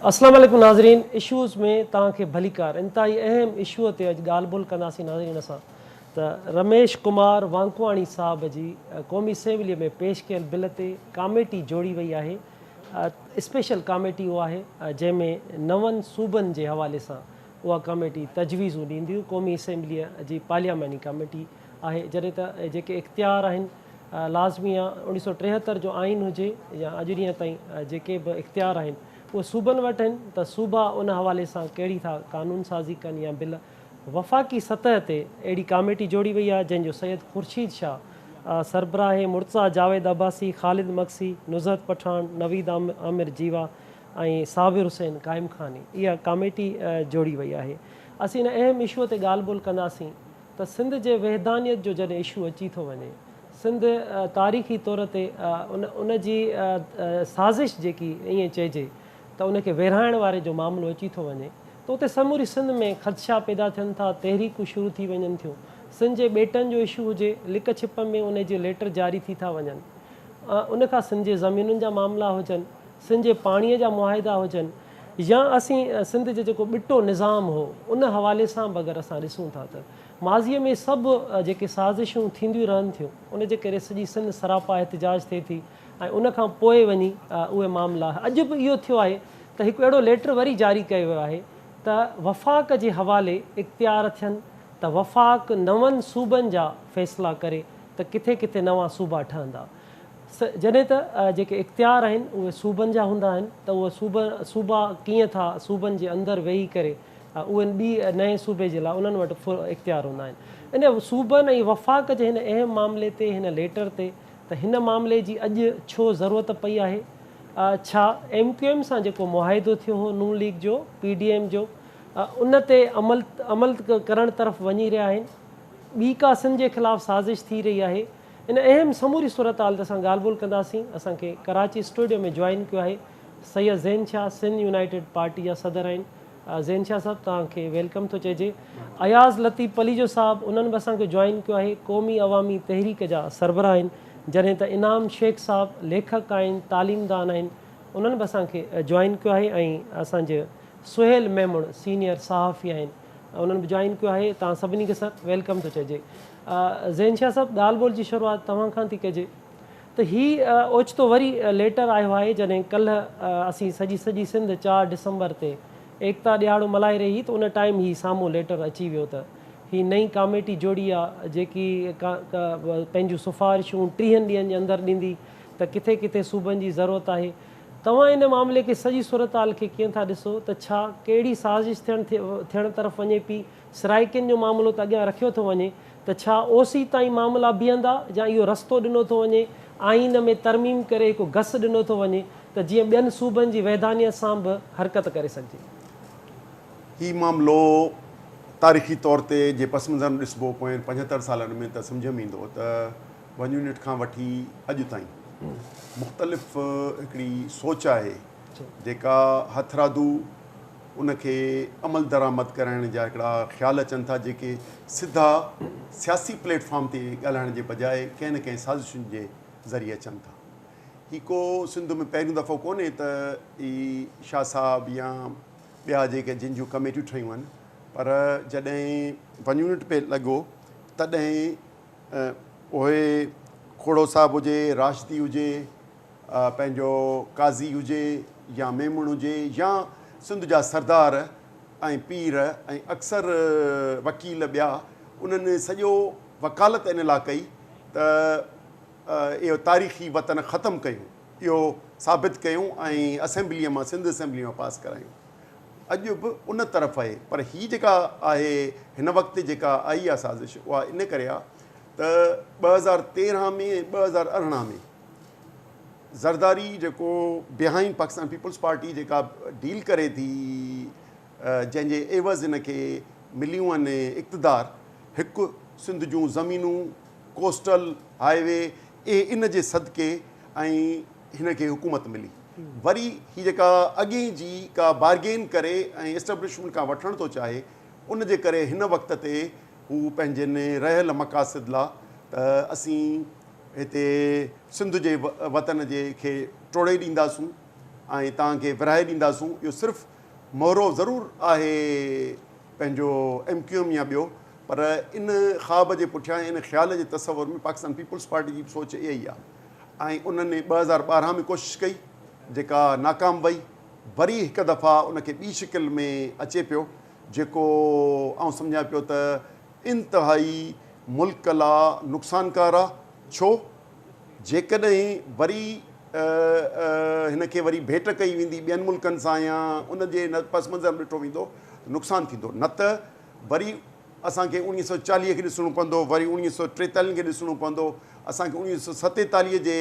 اسلام عليڪم ناظرين اشوز ۾ توهان کي ڀليڪار انتهائي اهم اشو تي اڄ ڳالهه ٻولهه ڪنداسين ناظرين اسان ته رميش ڪمار وانڪواڻي صاحب جي قومي اسيمبلي ۾ پيش ڪيل بل تي ڪاميٽي جوڙي وئي آهي اسپيشل ڪاميٽي اها آهي جنهن ۾ نون صوبن جي حوالي سان اها ڪاميٽي تجويزون ڏينديون قومي اسيمبليء جي پارلياماني ڪاميٽي آهي جڏهن ته جيڪي اختيار آهن لازمي آ 1973 جو آئين هجي يا اڄ ڏينهن تائين جيڪي به اختيار آهن اهي صوبن وٽ آهن ته صوبا ان حوالي سان ڪهڙي ٿا قانون سازي ڪن يا بل وفاقي سطح تي اهڙي ڪاميٽي جوڙي وئي آهي جنهن جو سيد خورشيد شاهه سربراهه مرتضيٰ جاويد عباسي، خالد مگسي، نزهت پٺاڻ، نويد عامر جيوا ۽ صابر حسين قائم خاني اها ڪاميٽي جوڙي وئي آهي. اسين ان اهم اشوء تي ڳالهه ٻولهه ڪنداسين ته سنڌ جي وحدانيت جو جڏهن اشو اچي ٿو وڃي، سنڌ تاريخي طور تي ان ان جي سازش جيڪي ائين چئجي ته ان کي ورهائڻ واري جو معاملو اچي ٿو وڃي ته اتي سموري سنڌ ۾ خدشا پيدا ٿين ٿا، تحريڪون شروع ٿي وڃن ٿيون. سنڌ جي ٻيٽن جو اشو هجي، لڪ ڇپ ۾ ان جي ليٽر جاري ٿي ٿا وڃن. ان کان سنڌ جي زمينن جا معاملا هجن، سنڌ جي پاڻيء جا معاهدا هجن يا اسين سنڌ جو جيڪو ٻٽو نظام هو ان حوالي سان به اگر اسان ڏسون ٿا ته ماضيء ۾ سڀ جيڪي سازشون ٿينديون رهن ٿيون ان جي ڪري سڄي سنڌ سراپا احتجاج ٿئي ٿي ۽ ان کان پوء وڃي اهي معاملا اڄ به اهو ٿيو آهي ته هڪ اهڙو ليٽر وري جاري ڪيو ويو آهي ته وفاق جي حوالي اختيار ٿين ته وفاق نون صوبن جا فيصلا ڪري ته ڪٿي ڪٿي نوان صوبا ٺهندا. جڏهن ته جيڪي اختيار آهن اهي صوبن جا هوندا آهن ته اهي صوبا صوبا ڪيئن ٿا صوبن جي اندر ويهي ڪري اهي ٻي نئين صوبي جي لاء انهن وٽ اختيار هوندا آهن ان صوبن ۽ وفاق جي هن اهم معاملي تي هن ليٽر تي ته هن معاملي جي اڄ ڇو ضرورت پئي آهي ڇا ايم ڪيو ايم سان جيڪو معاهدو ٿيو هو نون ليگ جو پي ڊي ايم جو ان تي عمل عمل ڪرڻ طرف وڃي رهيا آهن ٻي ڪا سنڌ جي خلاف سازش ٿي رهي آهي ان اهم سموري صورتحال تي اسان ڳالهه ٻولهه ڪنداسين. اسان کي ڪراچي اسٽوڊيو ۾ جوائن ڪيو آهي سيد زين شاهه سنڌ يونائيٽيڊ پارٽي جا صدر آهن. زين شاهه صاحب توهان کي welcome ٿو چئجي. اياز لطيف پليجو صاحب انهن به اسان کي جوائن ڪيو آهي قومي عوامي تحريڪ جا سربراهه آهن. جڏهن ته انعام شيخ صاحب ليکڪ آهن تعليمدان آهن انهن به اسان کي جوائن ڪيو آهي ۽ اسان جي سهيل ميمڻ سينيئر صحافي آهن انهن به جوائن ڪيو آهي توهان سڀني کي سر welcome ٿو چئجي. زين شاهه صاحب ڳالهه ٻولهه جي شروعات توهان کان ٿي ڪجي ته هي اوچتو وري ليٽر آيو آهي جڏهن ڪلهه اسين سڄي سڄي سنڌ چار ڊسمبر تي ايڪتا ڏهاڙو ملهائي رهي هئي ته ان ٽائيم هي سامهون ليٽر اچي ويو ته هي نئين ڪاميٽي جوڙي آ جيڪي پنهنجون سفارشون ٽيهن ڏينهن جي اندر ڏيندي ته ڪٿي ڪٿي صوبن جي ضرورت آهي توهان ان معاملي کي سڄي صورتحال کي ڪيئن ٿا ڏسو ته ڇا ڪهڙي سازش ٿيڻ ٿيڻ طرف وڃي پي سرائيڪين جو معاملو ته اڳيان رکيو ٿو وڃي ته ڇا اوسي تائين معاملا بيهندا يا اهو رستو ڏنو ٿو وڃي آئين ۾ ترميم ڪري هڪ گس ڏنو ٿو وڃي ته جيئن ٻين صوبن جي وحدانيت سان به حرڪت ڪري سگهجي. هي معاملو تاريخي طور تي جي پس منظر ۾ ڏسبو پوين 75 سالن ۾ ته سمجهه ۾ ايندو ته ون يونٽ کان وٺي اڄ تائين مختلف هڪڙي سوچ آهي جيڪا هٿرادو ان کي عمل درآمد ڪرائڻ جا هڪڙا خيال اچن ٿا جيڪي سڌا سياسي پليٽ فارم تي ڳالهائڻ جي بجاء ڪنهن نه ڪنهن سازشن جي ذريعي اچن ٿا. هي ڪو سنڌ ۾ پهريون دفعو ڪونهي ته هي شاهه صاحب يا ٻيا جيڪي جن جون ڪميٽيون ٺهيون آهن پر جڏهن ون يونٽ پي لڳو تڏهن اهي کوڙو صاحب هجي، راشدي هجي، پنهنجو قاضي هجي يا ميمڻ هجي يا سنڌ جا سردار ۽ پير ۽ اڪثر وڪيل ٻيا انهن سڄو وڪالت ان لاء ڪئي ته اهو تاريخي وطن ختم ڪيون اهو ثابت ڪيون ۽ اسيمبليء مان سنڌ اسيمبليء مان پاس ڪرايون اڄ به ان طرف آهي پر هي جيڪا آهي هن وقت جيڪا آئي آهي سازش اها ان ڪري آهي ته 2013 ۾ ۽ 2018 ۾ زرداري جيڪو بيهائينڊ پاڪستان پيپلز پارٽي جيڪا ڊيل ڪري ٿي جنهن جي عيوض هن کي مليون آهن اقتدار هڪ سنڌ جون زمينون ڪوسٽل هاء وي اهي ان جي صدقي ۽ هن کي حڪومت ملي وري هي جيڪا اڳئين جي ڪا بارگين ڪري ۽ اسٽيبلشمينٽ کان وٺڻ ٿو چاهي ان جي ڪري هن وقت تي هو پنهنجن رهيل مقاصد لا ته اسين هتي سنڌ جي وطن جي کي ٽوڙي ڏينداسون ۽ توهان کي ورهائي ڏينداسون. اهو صرف مهرو ضرور آهي پنهنجو ايم ڪيو ايم يا ٻيو، پر ان خواب جي پٺيان ان خيال جي تصور ۾ پاڪستان پيپلز پارٽي جي به سوچ اها ئي آهي ۽ انهن 2012 ۾ ڪوشش ڪئي جيڪا ناڪام وئي، وري هڪ دفعا ان کي ٻي شڪل ۾ اچي پيو جيڪو آئون سمجهان پيو ته انتهائي ملڪ لا نقصانڪار آ. ڇو جيڪڏهن وري هن کي وري ڀيٽ ڪئي ويندي ٻين ملڪن سان يا ان جي پس منظر ۾ ڏٺو ويندو ته نقصان ٿيندو، نه ته وري اسان کي 1940 کي ڏسڻو پوندو، وري 1943 کي ڏسڻو پوندو، اسان کي 1947 جي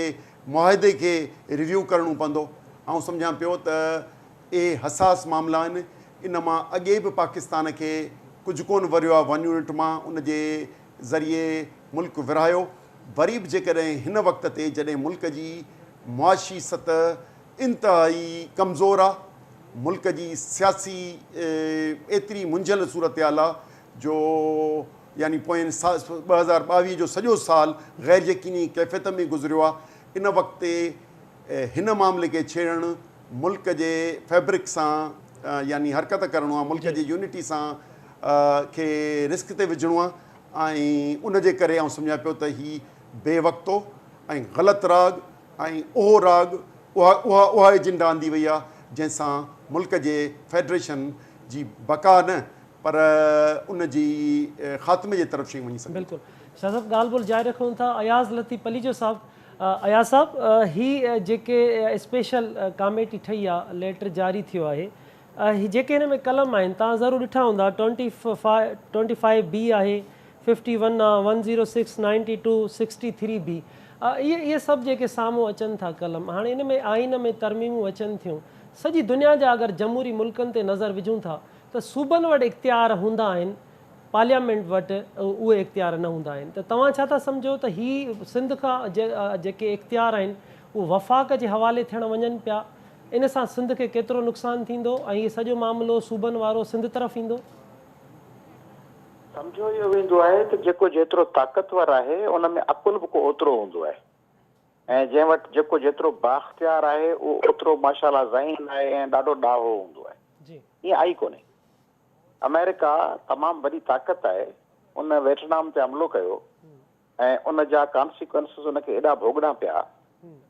معاهدي کي ريويو ڪرڻو پوندو. آئون سمجهان پيو ته اهي حساس معاملا آهن، ان مان اڳي به پاڪستان کي ڪجهه ڪونه وريو آهي، ون يونٽ مان ان جي ذريعي ملڪ ورهايو، وري به جيڪڏهن هن وقت تي جڏهن ملڪ جي معاشي سطح انتهائي ڪمزور آ، ملڪ جي سياسي ايتري منجهيل صورتحال آ جو يعني پوئين 2022 جو سڄو سال غير يقيني ڪيفيت ۾ گذريو آ، ان وقت تي هن معاملي کي ڇيڙڻ ملڪ جي فيبرڪ سان يعني حرڪت ڪرڻو آ، ملڪ جي يونٽي سان کي رسڪ تي وجهڻو آ ۽ ان جي ڪري آئون سمجهان پيو ته هي بي وقتو ۽ غلط راڳ ۽ اهو راڳ اها اها اها ايجنڊا آندي وئي آ جنهن سان ملڪ جي فيڊريشن جي بقا نه پر ان جي خاتمي جي طرف شيون وڃي سگهن ٿيون. بلڪل شاهه صاحب ڳالهه ٻولهه جاري رکون ٿا. اياز لطيف پليجو صاحب، اياز صاحب هي جيڪي اسپيشل ڪاميٽي ٺهي آ ليٽر جاري ٿيو آهي هي جيڪي هن ۾ قلم آهن توهان ضرور ڏٺا هوندا 25 بي آهي 51 آ 106 92 63 بي اهي اهي سڀ جيڪي سامهون اچن ٿا قلم هاڻي ان ۾ آئين ۾ ترميمون اچن ٿيون سڄي دنيا جا اگر جمهوري ملڪن تي نظر وجهون ٿا ته صوبن وٽ اختيار هوندا آهن پارليامينٽ وٽ اهي اختيار نه هوندا آهن ته توهان ڇا ٿا سمجهو ته هي سنڌ کان جيڪي اختيار آهن اهي وفاق جي حوالي ٿيڻ وڃن پيا ان سان سنڌ کي ڪيترو نقصان ٿيندو ۽ هي سڄو معاملو صوبن وارو سنڌ طرف ايندو؟ سمجهيو اهو ويندو آهي ته جيڪو جيترو طاقتور آهي ان ۾ عقل به ڪو اوترو هوندو آهي ۽ جنهن وٽ جيڪو جيترو بااختيار آهي اهو اوترو ماشاء الله ذهين آهي ۽ ڏاڍو ڏاهو هوندو آهي. ائين آهي ئي ڪونهي. آمريڪا تمام وڏي طاقت آهي ان ويٽنام تي حملو ڪيو ۽ ان جا ڪانسيڪوئنسز ان کي ايڏا ڀوڳڻا پيا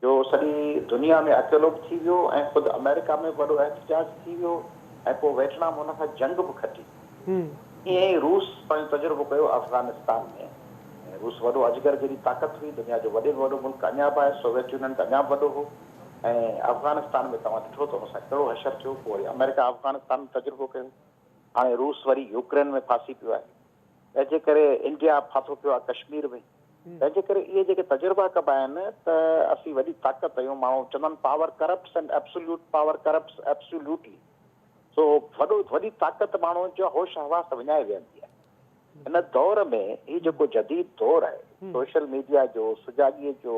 جو سڄي دنيا ۾ اڪيلو به ٿي ويو ۽ خود آمريڪا ۾ به وڏو احتجاج ٿي ويو ۽ پوء ويٽنام ان کان جنگ به کٽي. ائين ئي روس پنهنجو تجربو ڪيو افغانستان ۾ ۽ روس وڏو اجگر جيڏي طاقت هئي، دنيا جو وڏي ۾ وڏو ملڪ اڃا به آهي، سوويت يونين ته اڃا به وڏو هو ۽ افغانستان ۾ توهان ڏٺو ته ان سان ڪهڙو حشر ٿيو، پوء وري آمريڪا افغانستان ۾ تجربو ڪيو، هاڻي روس وري يوڪرين ۾ ڦاسي پيو آهي. تنهن جي ڪري انڊيا ڦاٿو پيو آهي ڪشمير ۾. تنهن جي ڪري اهي جيڪي تجربا ڪبا آهن ته اسين وڏي طاقت آهيون، ماڻهو چوندا آهن power corrupts and absolute power corrupts absolutely. سو وڏو وڏي طاقت ماڻهو جا هوش حواس وڃائي ويهندي آهي. هن دور ۾ هي جيڪو جديد دور آهي سوشل ميڊيا جو، سجاڳيء جو،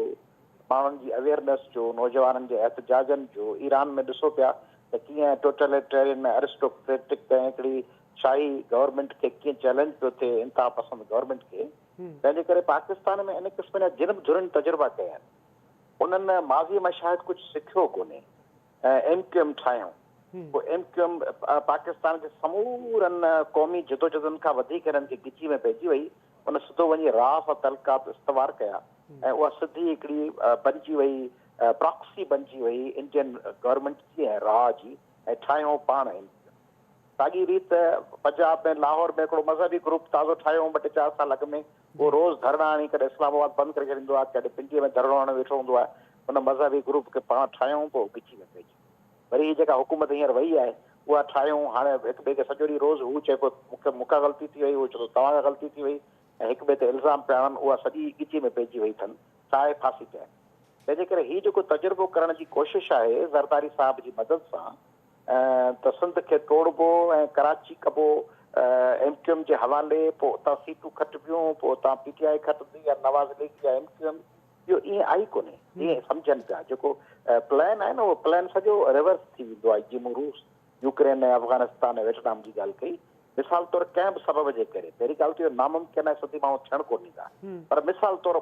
ماڻهن جي اويئرنيس جو، نوجوانن جي احتجاجن جو، ايران ۾ ڏسو پيا ته ڪيئن ٽوٽليٽيرين ۽ ارسٽوڪريٽڪ ۽ هڪڙي شاهي گورنمينٽ کي ڪيئن چئلينج پيو ٿئي انتها پسند گورنمينٽ کي. تنهن جي ڪري پاڪستان ۾ ان قسم جا جن به ڌرين تجربا ڪيا آهن انهن ماضيء مان شايد ڪجهه سکيو ڪونهي ۽ ايم ڪيو ايم ٺاهيائون. پوء ايم ڪيو ايم پاڪستان جي سمورن قومي جدوجهدن کان وڌيڪ هنن کي ڳچي ۾ پئجي وئي. ان سڌو وڃي را سان تعلقات استوار ڪيا ۽ اها سڌي هڪڙي بنجي وئي پراڪسي بنجي وئي انڊين گورنمينٽ جي ۽ را جي ۽ ٺاهيائون پاڻ ايم ڪيو ايم. ساڳي ريت پنجاب ۾ لاهور ۾ هڪڙو مذهبي گروپ تازو ٺاهيو هئم ٻه ٽي چار سال اڳ ۾ اهو روز ڌرڻا هڻي ڪڏهن اسلام آباد بند ڪري ڇڏيندو آهي ڪڏهن پنڊي ۾ ڌرڻو هڻي ويٺو هوندو آهي. ان مذهبي گروپ کي پاڻ ٺاهيائون پوء ڳچي ۾ پئجي ويو. وري هي جيڪا حڪومت هينئر وئي آهي اها ٺاهيون هاڻي هڪ ٻئي کي سڄو ڏينهن روز هو چئي پيو مون کي مون کان غلطي ٿي وئي هو چئي ٿو توهان کان غلطي ٿي وئي ۽ هڪ ٻئي تي الزام پيا هڻن اها سڄي ڳچي ۾ پئجي وئي اٿن ساهي ڦاسي پيا آهن تنهن جي ڪري هي جيڪو تجربو ڪرڻ جي ڪوشش آهي زرداري صاحب جي مدد سان ته سنڌ کي ٽوڙبو ۽ ڪراچي ڪبو ايم ڪيو ايم جي حوالي پوء اتان سيٽون کٽبيون پوء اتان پي ٽي آء کٽندي يا نواز ليگ يا ايم ڪيو ايم اهو ائين آهي ئي ڪونهي جيئن سمجهن پيا. جيڪو پلان آهي نه اهو پلان سڄو ريورس ٿي ويندو آهي. جيئن مون روس، يوڪرين ۽ افغانستان ۽ ويٽنام جي ڳالهه ڪئي. مثال طور ڪنهن به سبب جي ڪري، پهرين ڳالهه ته اهو ناممڪن آهي سڌي ماڻهو ٿيڻ ڪونه ڏيندا. پر مثال طور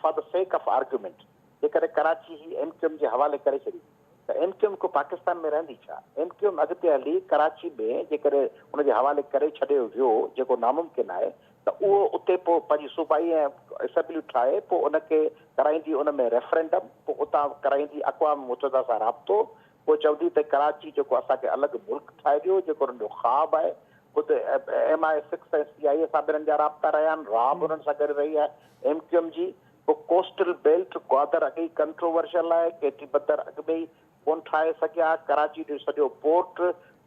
for the sake of argument جيڪڏهن ڪراچي هي ايم ڪيو ايم جي حوالي ڪري ڇڏي ته ايم ڪيو ايم ڪو پاڪستان ۾ رهندي ڇا؟ ايم ڪيو ايم اڳتي هلي ڪراچي ۾ جيڪڏهن ان جي حوالي ڪري ڇڏيو ويو جيڪو ناممڪن آهي ته اهو اتي پوء پنهنجي صوبائي ۽ اسيمبليون ٺاهي پوء ان کي ڪرائيندي ان ۾ ريفرنڊم پوء اتان ڪرائيندي اقوام متحده سان رابطو پوء چوندي ته ڪراچي جيڪو اسان کي الڳ ملڪ ٺاهي ڏيو جيڪو انهن جو خواب آهي خود ايم I 6 ۽ سي آء اي سان به انهن جا رابطا رهيا آهن را به انهن سان گڏ رهي آهي ايم ڪيو ايم جي. پوء ڪوسٽل بيلٽ گوادر اڳ ئي ڪنٽروورشل آهي، ڪيٽي بندر اڳ ۾ ئي ڪونه ٺاهي سگهيا، ڪراچي جو سڄو پورٽ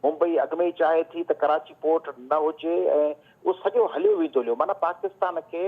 ممبئي اڳ ۾ ئي چاهي ٿي ته ڪراچي پورٽ نه هجي ۽ اهو سڄو هليو ويندو هليو معنيٰ پاڪستان کي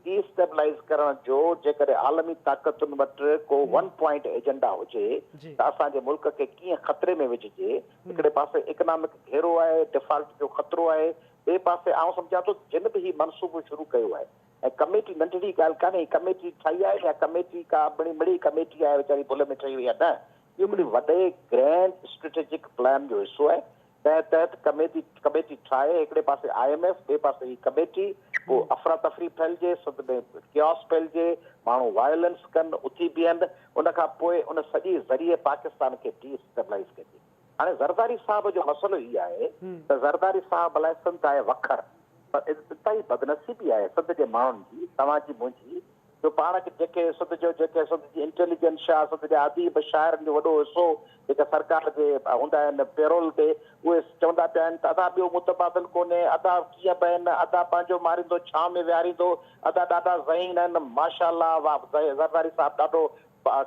ڊي اسٽيبلائيز ڪرڻ جو جيڪڏهن عالمي طاقتن وٽ ڪو ون پوائنٽ ايجنڊا هجي ته اسان جي ملڪ کي ڪيئن خطري ۾ وجهجي، هڪڙي پاسي اڪنامڪ گهيرو آهي، ڊفالٽ جو خطرو آهي، ٻئي پاسي آئون سمجهان ٿو جن به هي منصوبو شروع ڪيو آهي ۽ ڪميٽي ننڍڙي ڳالهه ڪانهي، هي ڪميٽي ٺاهي آهي يا ڪميٽي ڪا مڙئي مڙئي ڪميٽي آهي ويچاري ڀل ۾ ٺهي وئي آهي نه، اهو هڪڙي وڏي گرينڊ اسٽريٽجڪ پلان جو حصو آهي، تنهن تحت ڪميٽي ڪميٽي ٺاهي هڪڙي پاسي I M F ٻئي پاسي هي ڪميٽي، پوء افراتفري ڦهلجي، سنڌ ۾ ڪياس ڦهلجي، ماڻهو وائلنس ڪن، اٿي بيهن، ان کان پوء ان سڄي ذريعي پاڪستان کي ڊي اسٽيبلائيز ڪجي. هاڻي زرداري صاحب جو مسئلو هي آهي ته زرداري صاحب لاء سنڌ آهي وکر پر انتهائي بدنصيبي آهي سنڌ جي ماڻهن جي، توهان جي منهنجي، جو پاڻ کي جيڪي سنڌ جو جيڪي سنڌ جي انٽيليجنشا سنڌ جا اديب شاعرن جو وڏو حصو جيڪي سرڪار جي هوندا آهن پيرول تي اهي چوندا پيا آهن ته ادا ٻيو متبادل ڪونهي ادا ڪيئن به آهن ادا پنهنجو ماريندو ڇانو ۾ ويهاريندو ادا ڏاڍا ذهين آهن ماشاءالله واه زرداري صاحب ڏاڍو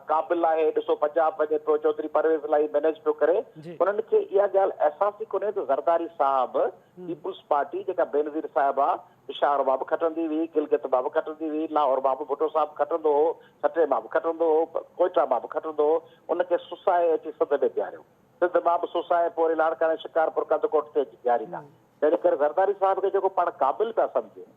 قابل آهي، ڏسو پنجاب وڃي پيو، چوڌري پرويز الاهي مئنيج پيو ڪري، انهن کي اها ڳالهه احساس ئي ڪونهي ته زرداري صاحب پيپلز پارٽي جيڪا بينظير صاحبه پشاور مان به کٽندي هئي، گلگت مان به کٽندي هئي، لاهور مان به ڀٽو صاحب کٽندو هو، ٺٽي مان به کٽندو هو، ڪوئيٽا مان به کٽندو هو، ان کي سسائي اچي سنڌ ۾ بيهاريو، سنڌ مان به سسائي پوء وري لاڙڪاڻي، شڪارپور، ڪنڌڪوٽ تي اچي بيهاريندا، تنهن ڪري زرداري صاحب کي جيڪو پاڻ قابل پيا سمجهون.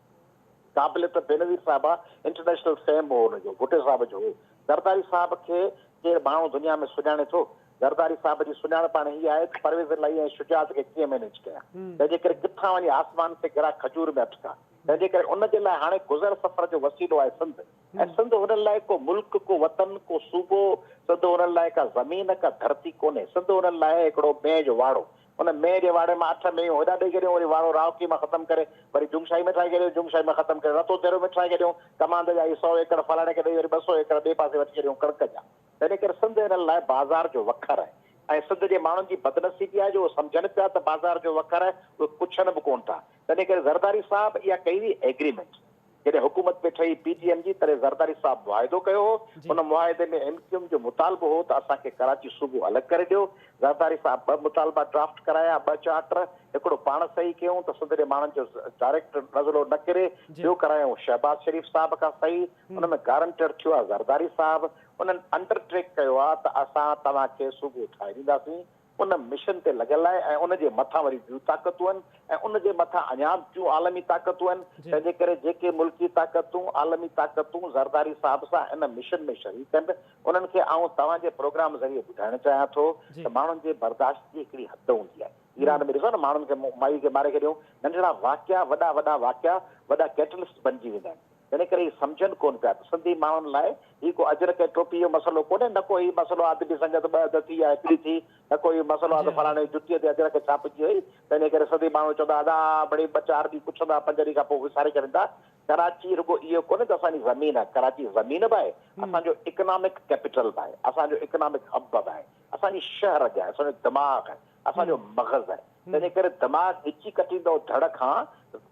قابليت بينظير صاحبه انٽرنيشنل فيم هو ان جو ڀٽي صاحب جو هو زرداري صاحب کي ڪير ماڻهو دنيا ۾ سڃاڻي ٿو زرداري صاحب جي سڃاڻپ هاڻي هي آهي ته پرويز الاهي ۽ شجاعت کي ڪيئن مينيج ڪيان تنهن جي ڪري ڪٿان وڃي آسمان سي گرا کجور ۾ اٽڪا تنهن جي ڪري ان جي لاء هاڻي گذر سفر جو وسيلو آهي سنڌ ۽ سنڌ هنن لاء ڪو ملڪ ڪو وطن ڪو صوبو سنڌ هنن لاء ڪا زمين ڪا ڌرتي ڪونهي سنڌ هنن لاء هڪڙو مينهن جو واڙو ان مينهن جي واڙي مان اٺ مينهون هيڏانهن ڏئي ڇڏيون، وري واڙو راهوڪي مان ختم ڪري، وري جنگشاهي ۾ ٺاهي ڇڏيون، جنگشاهي مان ختم ڪري رتو ديرو ۾ ٺاهي ڇڏيون، ڪماند جا هي سئو ايڪڙ فلاڻي کي ڏئي وري 200 ايڪڙ ٻئي پاسي وٺي ڇڏيون ڪڻڪ جا. تنهن ڪري سنڌ هنن لاء بازار جو وکر آهي ۽ سنڌ جي ماڻهن جي بدنصيبي آهي جو اهي سمجهن پيا ته بازار جو وکر آهي، اهي ڪڇن به ڪونه ٿا. تنهن ڪري زرداري صاحب اها ڪئي هئي ايگريمينٽ. جڏهن حڪومت پئي ٺهي پي ڊي ايم جي تڏهن زرداري صاحب معاهدو ڪيو هو، ان معاهدي ۾ ايم ڪيو ايم جو مطالبو هو ته اسان کي ڪراچي صوبو الڳ ڪري ڏيو، زرداري صاحب ٻه مطالبا ڊرافٽ ڪرايا، ٻه چارٽر، هڪڙو پاڻ صحيح ڪيائون ته سنڌ جي ماڻهن جو ڊائريڪٽ نزلو نه ڪري، ٻيو ڪرايائون شهباز شريف صاحب کان صحيح، ان ۾ گارنٽر ٿيو آهي زرداري صاحب، انهن انڊر ٽيڪ ڪيو آهي ته اسان توهان کي صوبو ٺاهي ڏينداسين، ان مشن تي لڳل آهي ۽ ان جي مٿان وري ٻيون طاقتون آهن ۽ ان جي مٿان اڃا به ٽيون عالمي طاقتون آهن، تنهن جي ڪري جيڪي ملڪي طاقتون، عالمي طاقتون زرداري صاحب سان ان مشن ۾ شريڪ آهن، انهن کي آئون توهان جي پروگرام ذريعي ٻڌائڻ چاهيان ٿو ته ماڻهن جي برداشت جي هڪڙي حد هوندي آهي. ايران ۾ ڏسو نه ماڻهن کي مائي کي ماري ڇڏيائون، ننڍڙا واقعا وڏا وڏا واقعا وڏا ڪيٽلسٽ بنجي ويندا آهن. تنهن ڪري هي سمجهن ڪونه پيا ته سنڌي ماڻهن لاء هي ڪو اجرڪ ۽ ٽوپي جو مسئلو ڪونهي، نه ڪو هي مسئلو آهي ادبي سنگت ٻه اڌ ٿي يا هڪڙي ٿي، نه ڪو هي مسئلو آهي ته فلاڻي جي جتيء تي اجرڪ ڇاپجي وئي، تنهن ڪري سنڌي ماڻهو چوندا ادا مڙئي ٻه چار ڏينهن پڇندا پنج ڏينهن کان پوء وساري ڇڏيندا. ڪراچي رڳو اهو ڪونهي ته اسان جي زمين آهي، ڪراچي زمين به آهي، اسان جو اڪنامڪ ڪيپيٽل به آهي، اسان جو اڪنامڪ هب به آهي، اسان جي شهه رڳ آهي، اسان جو دماغ آهي. اسان جو مغز آهي. تنهنجي ڪري دماغ ڳچي ڪٽيندو ڌڙ کان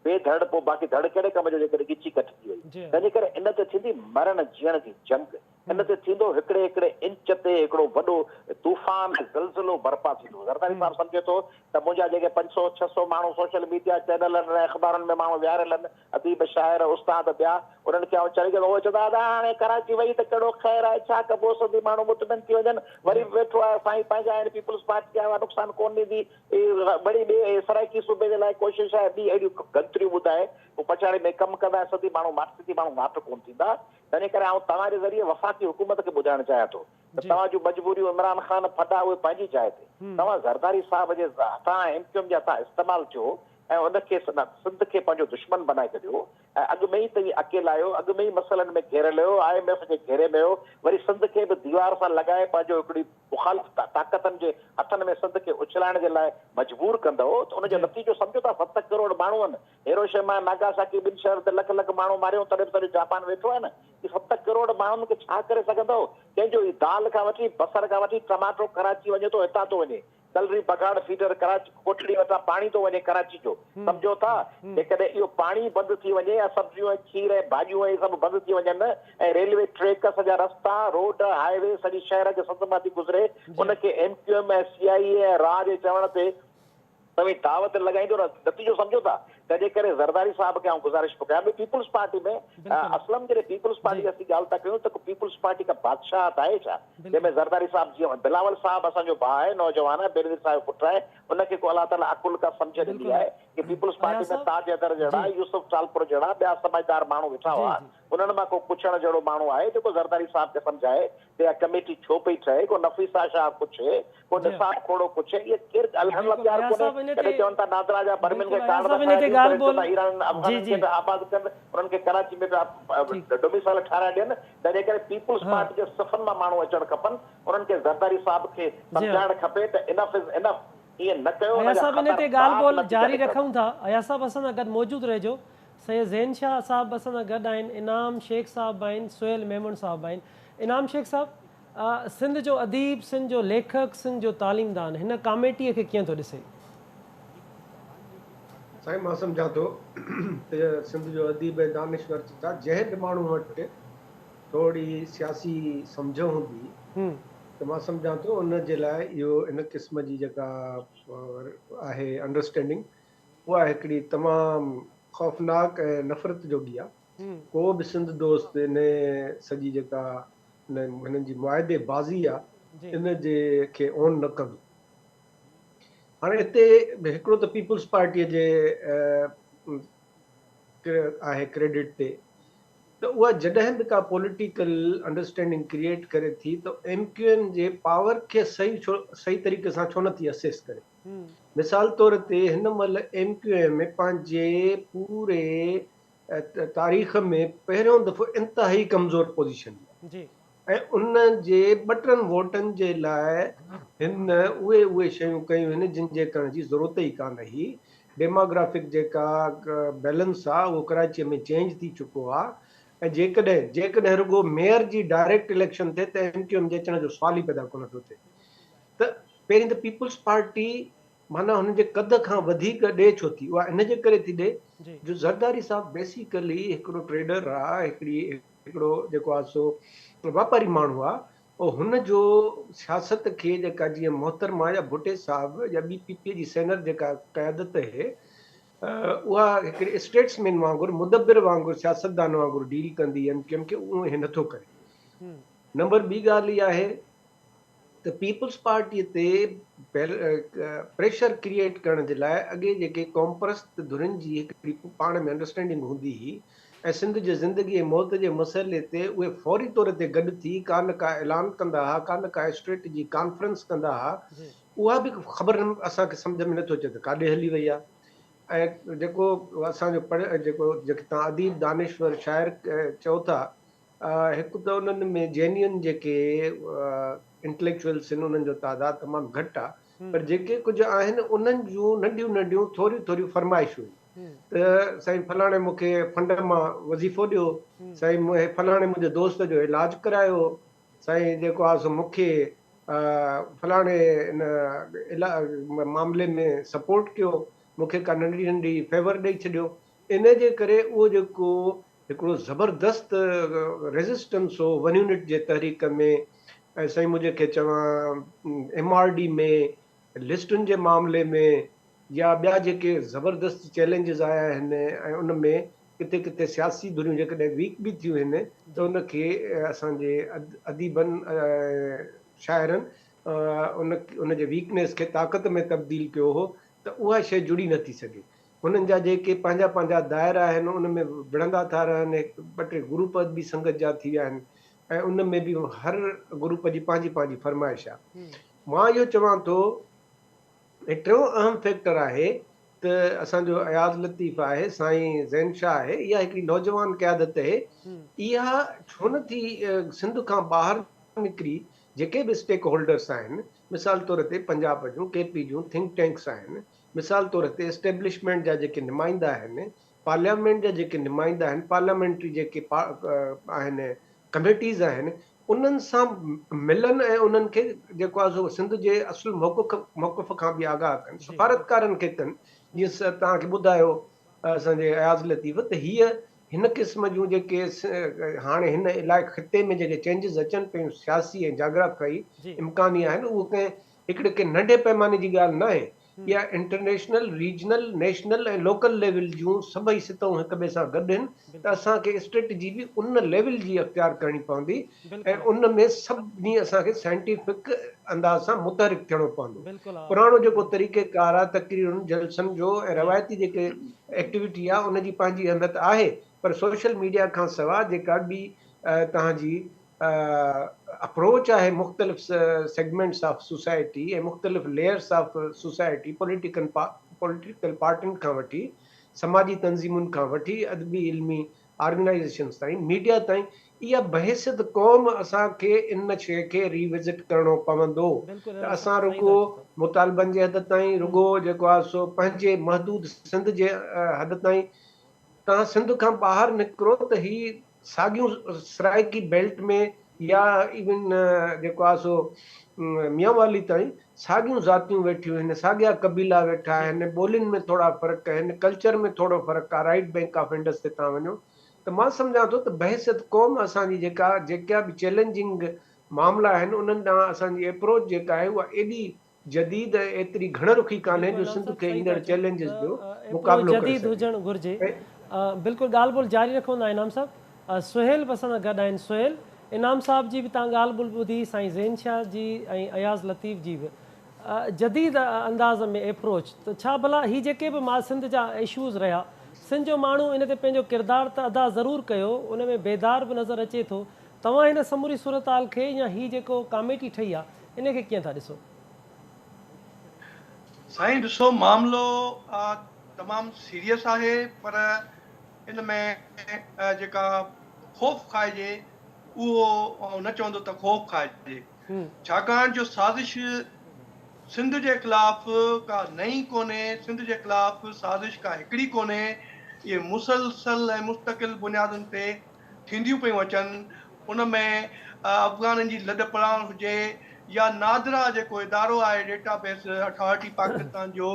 بي ڌڙ پوء باقي ڌڙ ڪهڙي ڪم جو جيڪڏهن ڳچي ڪٽجي وئي. تنهنجي ڪري ان تي ٿيندي مرڻ جيئڻ جي جنگ. ان تي ٿيندو هڪڙي هڪڙي انچ تي هڪڙو وڏو طوفان ۽ زلزلو برپا ٿيندو. زرداري صاحب سمجهي ٿو ته منهنجا جيڪي 500 600 ماڻهو سوشل ميڊيا چينلن ۽ اخبارن ۾ ماڻهو ويهاريل آهن اديب، شاعر، استاد ٻيا، انهن کي آئون چري چوندو، اهي چوندا ادا هاڻي ڪراچي وئي ته ڪهڙو خير آهي، ڇا ڪبو، سنڌي ماڻهو مطمئن ٿي وڃن، وري به ويٺو آهي، سائين پنهنجا آهن، پيپلز پارٽي آهي اها نقصان ڪونه ڏيندي، وري ٻي سرائيڪي صوبي جي لاء ڪوشش آهي، ٻي اهڙيون گنتريون ٻڌائي پوء پڇاڙي ۾ ڪم ڪندا ۽ سنڌي ماڻهو ماٺ سنڌي ماڻهو ماٺ ڪونه ٿيندا، تنهنجي ڪري آئون توهان جي ذريعي وفاقي حڪومت کي ٻڌائڻ چاهيان ٿو ته توهان جون مجبوريون عمران خان ڦڏا اهي پنهنجي جاء تي، توهان زرداري صاحب جي هٿان ۽ ايم ڪيو ايم جي هٿان استعمال ٿيو ۽ ان کي سنڌ کي پنهنجو دشمن بنائي ڇڏيو. ۽ اڳ ۾ ئي توهين اڪيلا آهيو، اڳ ۾ ئي مسئلن ۾ گهيريل آهيو، I M F جي گهيري ۾ آهيو، وري سنڌ کي به ديوار سان لڳائي پنهنجو هڪڙي مخالف طاقتن جي هٿن ۾ سنڌ کي اڇلائڻ جي لاء مجبور ڪندؤ ته ان جو نتيجو سمجهو ٿا 7 ڪروڙ ماڻهو آهن، هيروشيما ۽ ناگاساڪي ٻن شهرن تي لک لک ماڻهو ماريائون تڏهن به سڄو جاپان ويٺو آهي نه، هي 7 ڪروڙ ماڻهن کي ڇا ڪري سگهندؤ؟ ڪنهن جو هي دال کان وٺي بصر کان وٺي ٽماٽو ڪراچي وڃي ٿو هتان ٿو وڃي. ڪلري بگهاڙ فيڊر ڪراچي ڪوٽڙي وٽان پاڻي ٿو وڃي ڪراچي جو سمجهو ٿا جيڪڏهن اهو پاڻي بند ٿي وڃي ۽ سبزيون ۽ کير ۽ ڀاڄيون ۽ سڀ بند ٿي وڃن ۽ ريلوي ٽريڪ سڄا رستا روڊ هاء وي سڄي شهر جي سنڌ مان ٿي گذري ان کي M Q M ۽ C I A ۽ را جي چوڻ تي توهين دعوت لڳائيندو نه نتيجو سمجهو ٿا تنهن جي ڪري زرداري صاحب کي آئون گذارش پيو ڪيان ٻيو پيپلز پارٽي ۾ اسلم جڏهن پيپلز پارٽي جي اسين ڳالهه ٿا ڪيون ته پيپلز پارٽي ڪا بادشاهت آهي ڇا جنهن ۾ زرداري صاحب جيئن بلاول صاحب اسان جو ڀاء آهي نوجوان آهي بينظير صاحب جو پٽ آهي ان کي ڪو الله تعالي عقل ڪا سمجهه ڏني آهي ڪي پيپلز پارٽي ۾ تاج حيدر جهڙا يوسف ٽالپر جهڙا ٻيا سمجهدار ماڻهو ويٺا هئا انهن مان ڪو پڇڻ جهڙو ماڻهو آهي جيڪو زرداري صاحب کي سمجهائي ته اها ڪميٽي ڇو پئي ٺهي، ڪو نفيسه شاهه پڇي، ڪو نثار کوڙو پڇي، اهي ڪير ڳالهائڻ لاء تيار ڪونهي، ڪڏهن چون ٿا نادرا جا برمين کي ڪارڊ ٿا ٺاهي ڏيون، ڪڏهن چون ٿا ايرانين افغانن کي پيا آباد ڪن، انهن کي ڪراچي ۾ پيا ڊوميسائل ٺاهرائي ڏين، تنهن جي ڪري پيپلز پارٽي جي صفن مان ماڻهو اچڻ کپن، انهن کي زرداري صاحب کي سمجهائڻ کپي ته انف از انف، ائين نه ڪيو، ان اياز جا صاحب ان تي ڳالهه خطرناڪ ٻولهه نتيجا جاري نڪرندا. رکون ٿا، اياز صاحب اسان سان گڏ موجود رهجو، سيد زين شاهه صاحب به اسان سان گڏ آهن، انعام شيخ صاحب به آهن، سهيل ميمڻ صاحب به آهن. انعام شيخ صاحب، سنڌ جو اديب، سنڌ جو ليکڪ، سنڌ جو تعليمدان هن ڪاميٽيء کي ڪيئن ٿو ڏسي؟ سائين مان سمجهان ٿو ته سنڌ جو اديب ۽ دانشور ڇا جنهن به ماڻهو وٽ ٿوري سياسي سمجهه هوندي ته مان سمجهان ٿو ان جي لاء اهو ان قسم جي جيڪا آهي انڊرسٽينڊنگ اها هڪڙي تمام خوفناڪ ۽ نفرت جوڳي آ. ڪو به سنڌ دوست ان سڄي جيڪا هنن جي معاهدي بازي آ ان جي کي اون نه ڪندو. هاڻي هتي هڪڙو ته پيپلز پارٽيء جي آهي ڪريڊٽ تي ته اها جڏهن به ڪا پوليٽيڪل انڊرسٽينڊنگ ڪريئيٽ ڪري ٿي ته ايم ڪيو ايم جي پاور کي صحيح ڇو صحيح طريقي سان ڇو نه ٿي اسيس ڪري. مثال طور تي هن مهل ايم ڪيو ايم پنهنجي پوري تاريخ ۾ پهريون دفعو انتهائي ڪمزور پوزيشن ۾ آهي ۽ ان جي ٻه ٽن ووٽن جي لاء هن اهي اهي شيون ڪيون آهن جن جي ڪرڻ جي ضرورت ئي ڪانه هئي. ڊيماگرافڪ جيڪا بيلنس آهي اهو ڪراچيء ۾ چينج ٿي چڪو آهي ۽ جيڪڏهن جيڪڏهن رڳو ميئر جي ڊائريڪٽ اليڪشن ٿئي ته ايم ڪيو ايم جي اچڻ جو سوال ئي پيدا ڪونه ٿو ٿئي ته پهرين ته پيپلز پارٽي معنيٰ هن جي قد کان وڌيڪ ڏي ڇو ٿي؟ اها ان جي ڪري ٿي ڏي جو زرداري صاحب بيسيڪلي هڪڙو ٽريڊر آ، هڪڙي هڪڙو جيڪو آ سو واپاري ماڻهو آ او هن جو سياست کي جيڪا جيئن محترمه يا ڀٽي صاحب يا ٻي پي پي جي سينر جيڪا قيادت اهي اها هڪڙي اسٽيٽس مين وانگر مدبر وانگر سياستدان وانگر ڊيل ڪندي ايم ڪيو ايم کي اونئن هي نٿو ڪري. نمبر ٻي ڳالهه اها آهي ته پيپلز پارٽي تي پريشر ڪريئيٽ ڪرڻ جي لاء اڳي جيڪي قومپرست ڌرين جي هڪڙي پاڻ ۾ انڊرسٽينڊنگ هوندي هئي ۽ سنڌ جي زندگي ۽ موت جي مسئلي تي اهي فوري طور تي گڏ ٿي ڪا نه ڪا اعلان ڪندا ها ڪا نه ڪا اسٽريٽجي ڪانفرنس ڪندا ها اها به خبر اسان کي سمجهه ۾ نٿو اچي ته ڪاڏي هلي وئي آهي ۽ جيڪو اسان جو پڙهيل جيڪو جيڪي توهان اديب دانشور شاعر چئو ٿا هڪ ته انهن ۾ جينيئن جيڪي انٽليڪچوئلس آهن انهن جو تعداد تمام گهٽ آهي پر جيڪي ڪجهه آهن انهن جون ننڍيون ننڍيون ٿوريون ٿوريون فرمائشون آهن ته سائين فلاڻي مون کي فنڊ مان وظيفو ڏيو، سائين فلاڻي منهنجي دوست جو علاج ڪرايو، سائين جيڪو آهي سو مون کي فلاڻي ان معاملي ۾ سپورٽ ڪيو، مون کي ڪا ننڍي ننڍي فيور ڏئي ڇڏيو. ان جي ڪري اهو جيڪو هڪڙو زبردست ريزسٽنس هو ون يونٽ جي تحريڪ ۾ ۽ سائين مون جنهن کي چوان ايم آر ڊي ۾ لسٽن جي معاملي ۾ يا ٻيا جيڪي زبردست چئلينجز آيا آهن ۽ ان ۾ ڪٿي ڪٿي سياسي ڌريون جيڪڏهن ويڪ به ٿيون آهن ته ان کي اسان جي اديبن ۽ شاعرن ان ان جي ويڪنيس کي طاقت ۾ تبديل ڪيو هو ته اها شيء جڙي نه ٿي سگهي. هنن جا جيڪي پنهنجا پنهنجا دائرا آهن ان ۾ وڙهندا ٿا رهن، هڪ ٻه ٽي گروپ ادبي سنگت جا ٿي ويا آهن ۽ ان ۾ به هر گروپ جي پنهنجي پنهنجي فرمائش آهي. مان اهو چوان ٿو ۽ ٽيون اهم فيڪٽر آهي ته اسان جو اياز لطيف آهي، سائين زين شاهه آهي، اها هڪڙي نوجوان قيادت اهي، اها ڇو نه ٿي سنڌ کان ٻاهر نڪري جيڪي به اسٽيڪ هولڊرس آهن، مثال طور تي پنجاب جون، ڪي پي جون ٿنڪ ٽينڪس آهن، مثال طور تي اسٽيبلشمينٽ جا جيڪي نمائندا آهن، پارليامينٽ جا جيڪي نمائندا آهن، پارليامينٽري جيڪي آهن ڪميٽيز آهن، انهن سان ملن ۽ انهن کي جيڪو آهي سو سنڌ جي اصل موقف کان به آگاهه ڪن، سفارتڪارن کي ڪن، جيئن توهان کي ٻڌايو اسان جي اياز لطيف ته هيء هن قسم جون جيڪي هاڻي هن علائقي خطي ۾ جيڪي چينجز اچن پيون سياسي ۽ جاگرافيائي امڪاني آهن اهو ڪنهن هڪڙي ڪنهن ننڍي پئماني جي ڳالهه ناهي اها international, regional, national ۽ local level جون سڀئي سطحون هڪ ٻئي سان گڏ آهن ته اسان کي اسٽريٽجي به ان ليول جي اختيار ڪرڻي پوندي ۽ ان ۾ سڀني اسان کي سائنٽيفڪ انداز سان متحرڪ ٿيڻو پوندو. پراڻو جيڪو طريقه ڪار آهي تقريرن، جلسن جو ۽ روايتي جيڪي ايڪٽيوٽي آهي ان جي پنهنجي اهميت آهي پر سوشل ميڊيا کان سواء جيڪا ٻي توهان جي اپروچ آهي مختلف سيگمينٽس آف سوسائٽي ۽ مختلف ليئرس آف سوسائٽي پوليٽيڪل پارٽين کان وٺي سماجي تنظيمن کان وٺي ادبي علمي آرگنائيزيشنز تائين ميڊيا تائين اها بحيثيت قوم اسان کي ان شيء کي ري وزٽ ڪرڻو پوندو ته اسان رڳو مطالبن جي حد تائين رڳو جيڪو آهي سو پنهنجي محدود سنڌ جي حد تائين توهان سنڌ کان ٻاهر نڪرو ته هي ساڳيون سرائيڪي بيلٽ ۾ يا ايون جيڪو آهي سو ميانوالي تائين ساڳيون ذاتيون ويٺيون آهن، ساڳيا قبيلا ويٺا آهن، ٻولين ۾ ٿورا فرق آهن، ڪلچر ۾ ٿورو فرق آهي، رائيٽ بينڪ آف انڊس تي توهان وڃو ته مان سمجهان ٿو ته بحيثيت قوم اسان جي جيڪا جيڪا به چئلينجنگ معاملا آهن انهن ڏانهن اسان جي ايپروچ جيڪا آهي اها ايڏي جديد ۽ ايتري گهڻ رخي ڪانهي بلڪل جو انعام سنڌ صاحب کي صحيح ايندڙ ٿا چئو چئلينجز ته جو ايپروچ مقابلو ڪري جديد سگهي هجڻ گهرجي. ۽ بلڪل ڳالهه ٻولهه جاري رکون ٿا انعام صاحب. سهيل به اسان سان گڏ آهن. سهيل، انعام صاحب جي به تان ڳالهه ٻولهه ٻڌي، سائين زين شاهه جي ۽ اياز لطيف جي به جديد انداز ۾ ايپروچ ته ڇا ڀلا هي جيڪي به ما سنڌ جا اشوز رهيا سنڌ جو ماڻهو ان تي پنهنجو ڪردار ته ادا ضرور ڪيو ان ۾ بيدار به نظر اچي ٿو توهان هن سموري صورتحال کي يا هي جيڪو ڪاميٽي ٺهي آ ان کي ڪيئن ٿا ڏسو؟ سائين ڏسو معاملو تمام سيريس آهي پر ان ۾ جيڪا خوف کائجي اهو آئون نه چوندو ته خوف کائجي ڇاڪاڻ جو سازش سنڌ جي خلاف ڪا نئين ڪونهي سنڌ جي خلاف سازش ڪا هڪڙي ڪونهي اهي مسلسل ۽ مستقل بنيادن تي ٿينديون پيون اچن ان ۾ افغانن جي لڏ پلاڻ هجي يا نادرا جيڪو ادارو آهي ڊيٽا بيس اٿارٽي پاڪستان جو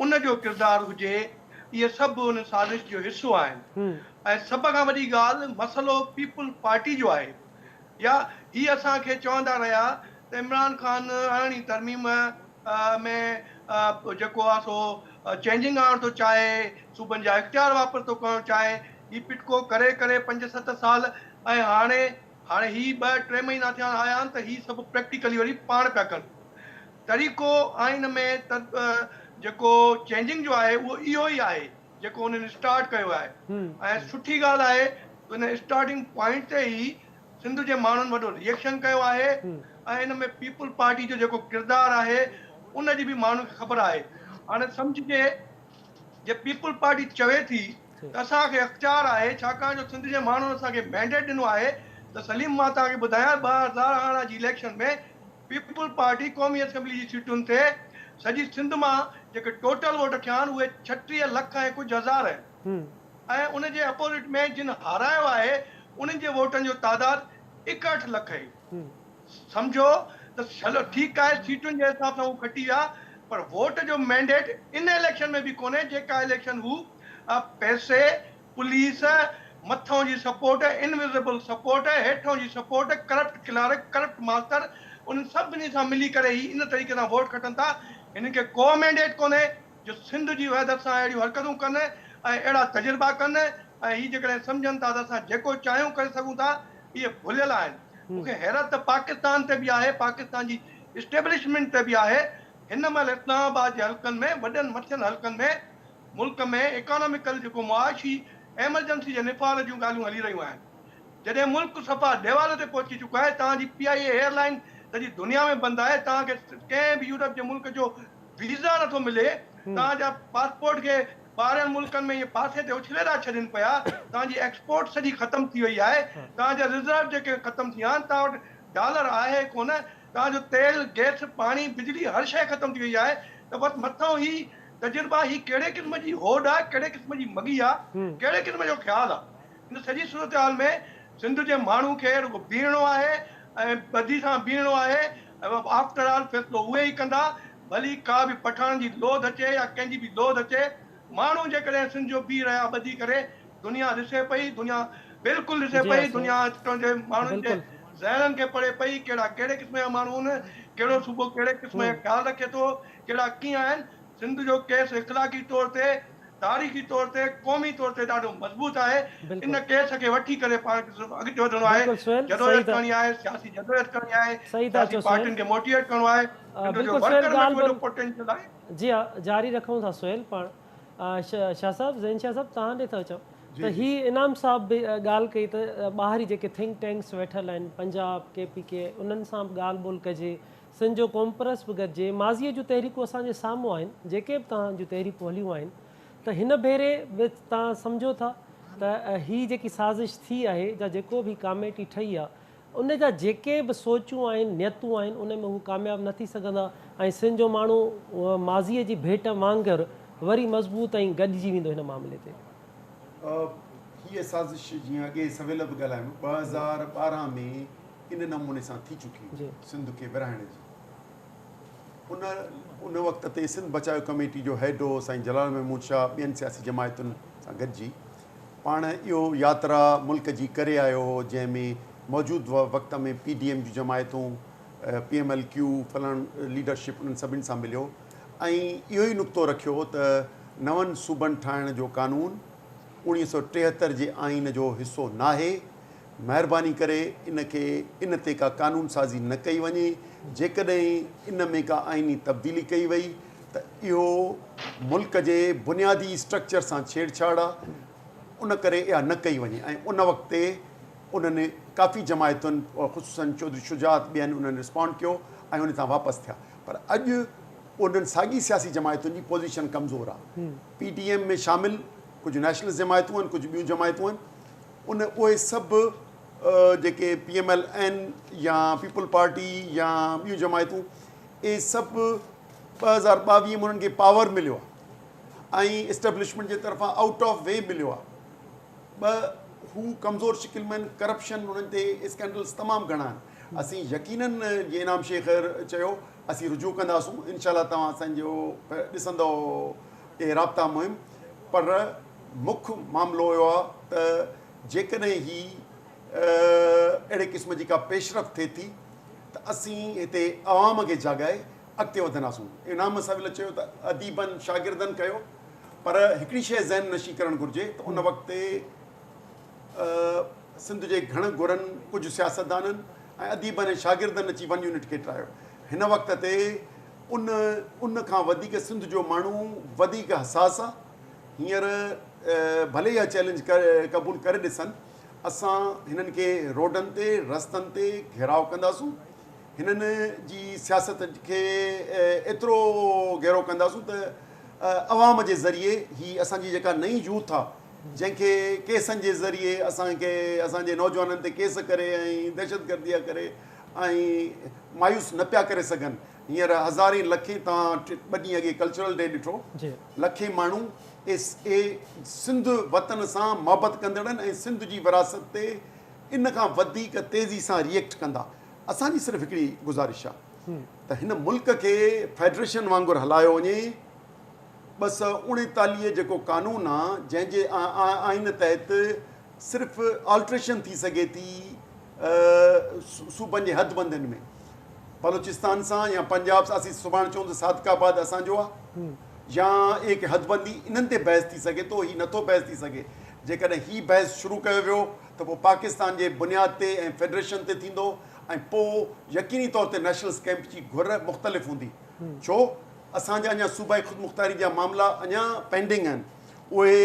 ان جو ڪردار هجي اهي سڀ ان سازش جو حصو آهن ۽ سڀ کان وڏي ڳالهه مسئلو پيپلز پارٽي جو آهي يا هي اسان کي چوندا رهيا ته عمران خان ارڙهين ترميم ۾ جيڪو آهي سو چينجنگ آڻڻ ٿو چاهي صوبن جا اختيار واپس ٿو ڪرڻ چاهي هي پٽڪو ڪري ڪري پنج ست سال ۽ هاڻي هاڻي هي ٻه ٽي مهينا ٿيڻ آيا آهن ته هي سڀ پريڪٽيڪلي وري پاڻ پيا ڪن طريقو آئين ۾ جيڪو چينجنگ جو آهي اهو اهو ئي آهي جيڪو انهن اسٽارٽ ڪيو آهي ۽ سٺي ڳالهه آهي ته ان اسٽارٽنگ پوائنٽ تي ئي سنڌ جي ماڻهن وڏو ريئڪشن ڪيو آهي ۽ ان ۾ پيپلز پارٽي جو جيڪو ڪردار آهي ان جي به ماڻهن کي خبر آهي هاڻي سمجهجي جي پيپلز پارٽي چوي ٿي ته اسان کي اختيار آهي ڇاڪاڻ جو سنڌ جي ماڻهن اسان کي مينڊيٽ ڏنو آهي ته سليم مان توهان کي ٻڌايان 2018 جي اليڪشن ۾ پيپلز پارٽي قومي اسيمبلي جي سيٽن تي سڄي سنڌ مان جيڪي ٽوٽل ووٽ ٿيا آهن اهي 36 لک ۽ ڪجهه هزار آهن ۽ ان جي اپوزٽ ۾ جن هارايو آهي انهن جي ووٽن جو تعداد 61 لک آهي. سمجهو ته هلو ٺيڪ آهي سيٽن جي حساب سان هو کٽي ويا پر ووٽ جو مينڊيٽ ان اليڪشن ۾ به ڪونهي جيڪا اليڪشن هو پئسي، پوليس، مٿئون جي سپورٽ، انوزيبل سپورٽ، هيٺئون جي support, corrupt clerk, corrupt master انهن سڀني سان ملي ڪري هي ان طريقي سان ووٽ کٽن ٿا هنن کي ڪو مينڊيٽ ڪونهي جو سنڌ جي وحدت سان اهڙيون حرڪتون ڪن ۽ اهڙا تجربا ڪن ۽ هي جيڪڏهن سمجهن ٿا ته اسان جيڪو چاهيون ڪري سگهون ٿا اهي ڀليل آهن. مون کي حيرت ته پاڪستان تي به آهي، پاڪستان جي اسٽيبلشمينٽ تي به آهي. هن مهل اسلام آباد جي حلقن ۾ وڏن مٿين حلقن ۾ ملڪ ۾ اڪاناميڪل جيڪو معاشي ايمرجنسي جي نفاذ جون ڳالهيون هلي رهيون آهن. جڏهن ملڪ صفا ديوال تي پهچي چڪو آهي، توهان جي P I A airline سڄي دنيا ۾ بند آهي، توهان کي ڪنهن به يورپ جي ملڪ جو ويزا نٿو ملي، توهان جا پاسپورٽ کي ٻاهرين ملڪن ۾ ائين پاسي تي اڇلي ٿا ڇڏين پيا، توهان جي ايڪسپورٽ سڄي ختم ٿي وئي آهي، توهان جا رزرو جيڪي ختم ٿي ويا آهن، توهان وٽ ڊالر آهي ڪونه، توهان جو تيل، گئس، پاڻي، بجلي هر شيء ختم ٿي وئي آهي ته بس مٿئون هي تجربا، هي ڪهڙي قسم جي هوڏ آهي، ڪهڙي قسم جي مڳي آهي، ڪهڙي قسم جو خيال آهي. ان سڄي صورتحال ۾ سنڌ جي ماڻهو کي رڳو بيهڻو آهي ۽ ٻڌي سان بيهڻو آهي ۽ آفٽر آل فيصلو اهي ئي ڪندا، ڀلي ڪا به پٺاڻ جي لوڌ اچي يا ڪنهن جي به لوڌ اچي، ماڻهو جيڪڏهن سنڌ جو بيهي رهيا ٻڌي ڪري، دنيا ڏسي پئي، دنيا بلڪل ڏسي پئي، دنيا اتان جي ماڻهن جي ذهنن کي پڙهي پئي، ڪهڙا ڪهڙي قسم جا ماڻهو آهن، ڪهڙو صوبو ڪهڙي قسم جا خيال رکي ٿو، ڪهڙا ڪيئن آهن، سنڌ جو ڪيس اخلاقي طور تي، تاريخي طور تي، قومي طور تي ڏاڍو مضبوط آهي، ان ڪيس کي وٺي ڪري پاڻ کي صرف اڳتي وڌڻو آهي، جدوجهد ڪرڻي آهي، سياسي جدوجهد ڪرڻي آهي، سياسي پارٽين کي موٽيويٽ ڪرڻو آهي، سنڌ جو ورڪر ۾ به وڏو پوٽينشل آهي. جي ها جاري رکون ٿا سهيل پاڻ شاهه صاحب زين شاهه صاحب توهان ڏي ٿا اچون ته هي انعام صاحب به ڳالهه ڪئي ته ٻاهري جيڪي ٿنڪ ٽينڪس ويٺل آهن پنجاب ڪي پي ڪي انهن سان به ڳالهه ٻولهه ڪجي سنڌ جو قومپرست به گڏجي، ماضيء جون تحريڪون اسان جي سامهون آهن، جيڪي به توهان جون تحريڪون هليون آهن ته هن ڀيري به توهان سمجهو ٿا ته هي جيڪي سازش ٿي آهي جا جيڪو به هي ڪاميٽي ٺهي آهي ان جا جيڪي به سوچون آهن نيتون آهن ان ۾ هو ڪامياب نه ٿي سگهندا ۽ سنڌ جو ماڻهو ماضيء جي ڀيٽ وانگر وري مضبوط ۽ گڏجي ويندو هن معاملي تي. هيء سازش جيئن اڳي سويل به ڳالهايم 2012 ۾ ان نموني سان ٿي چڪي هئي سنڌ کي ورهائڻ جي ان ان وقت تي سنڌ بچايو ڪميٽي جو هيڊ هو سائين جلال محمود شاهه ٻين سياسي جماعتن سان گڏجي پاڻ اهو ياترا ملڪ جي ڪري آيو هو جنهن ۾ موجود وقت ۾ پي ڊي ايم جون جماعتون P M L Q فلاڻ leadership انهن سڀني سان مليو ۽ اهو ئي نقطو رکيو ته نون صوبن ٺاهڻ جو قانون 1973 جي آئين جو حصو ناهي مهرباني ڪري ان کي ان تي ڪا قانون سازي نه ڪئي وڃي، جيڪڏهن ان ۾ ڪا آئيني تبديلي ڪئي وئي ته اهو ملڪ جي بنيادي اسٽرڪچر سان ڇيڙ ڇاڙ آ ان ڪري اها نه ڪئي وڃي ۽ ان وقت تي انهن ڪافي جماعتن خصوصن چوڌري شجاعت ٻين انهن رسپانڊ ڪيو ۽ ان تان واپس ٿيا پر اڄ انهن ساڳي سياسي جماعتن جي پوزيشن ڪمزور آ پي ڊي ايم ۾ شامل ڪجهه نيشنلسٽ جماعتون آهن ڪجهه ٻيون جماعتون آهن ان اهي سڀ جيڪي پي ايم ايل اين يا پيپل پارٽي يا ٻيون جماعتون اهي سڀ 2022 ۾ انهن کي پاور مليو آهي ۽ اسٽيبلشمينٽ جي طرفان آئوٽ آف وي مليو آهي ٻه هو ڪمزور شڪل ۾ آهن ڪرپشن انهن تي اسڪينڊلس تمام گهڻا آهن اسين يقينن جيئن انعام شيخ چيو اسين رجوع ڪنداسون انشاء الله توهان اسان جو ڏسندو اهي رابطا مهم پر مک معاملو اهو آهي ته جيڪڏهن هي اهڙي قسم جي ڪا پيش رفت ٿئي ٿي ته اسين هتي عوام کي جاڳائي اڳتي وڌنداسون. انعام سويل چيو ته اديبن شاگردن ڪيو پر هڪڙي شيء ذهن نشين ڪرڻ گهرجي ته ان وقت تي سنڌ جي گهڻ گهرن ڪجهه سياستدانن ۽ اديبن ۽ شاگردن اچي ون يونٽ کي ٽرايو. هن وقت تي ان ان کان وڌيڪ سنڌ جو ماڻهو وڌيڪ حساس آ هينئر ڀلي اها چئلينج قبول ڪري ڏسن اسان هنن کي روڊن تي رستن تي گهيراء ڪنداسون هنن جي سياست کي ايترو گهيرو ڪنداسون ته عوام جي ذريعي هي اسان جي جيڪا نئين يوٿ آ جنهن کي ڪيسن جي ذريعي اسان کي اسان جي نوجوانن تي ڪيس ڪري ۽ دهشتگردي ڪري ۽ مايوس نه پيا ڪري سگهن هينئر هزارين لکين توهان ٻه ڏينهن اڳي ڪلچرل ڊي ڏٺو لکين ماڻهو اهي سنڌ وطن سان محبت ڪندڙن ۽ سنڌ جي وراثت تي ان کان وڌيڪ تيزي سان ريئيڪٽ ڪندا اسان جي صرف هڪڙي گذارش آهي ته هن ملڪ کي فيڊريشن وانگر هلايو وڃي 239 جيڪو قانون آ جنهن جي آئين تحت صرف آلٽريشن ٿي سگهي ٿي صوبن جي حد بندين ۾ بلوچستان سان يا پنجاب سان اسين سڀاڻ چئون ته صادق آباد اسان جو آ يا اهي ڪي حد بندي انهن تي بحث ٿي سگهي ٿو هي نٿو بحث ٿي سگهي جيڪڏهن هي بحث شروع ڪيو ويو ته پوء پاڪستان جي بنياد تي ۽ فيڊريشن تي ٿيندو ۽ پوء يقيني طور تي نيشنلسٽ ڪئمپ جي گهر مختلف هوندي ڇو اسان جا اڃا صوبائي خودمختياري جا معاملا اڃا پينڊنگ آهن اهي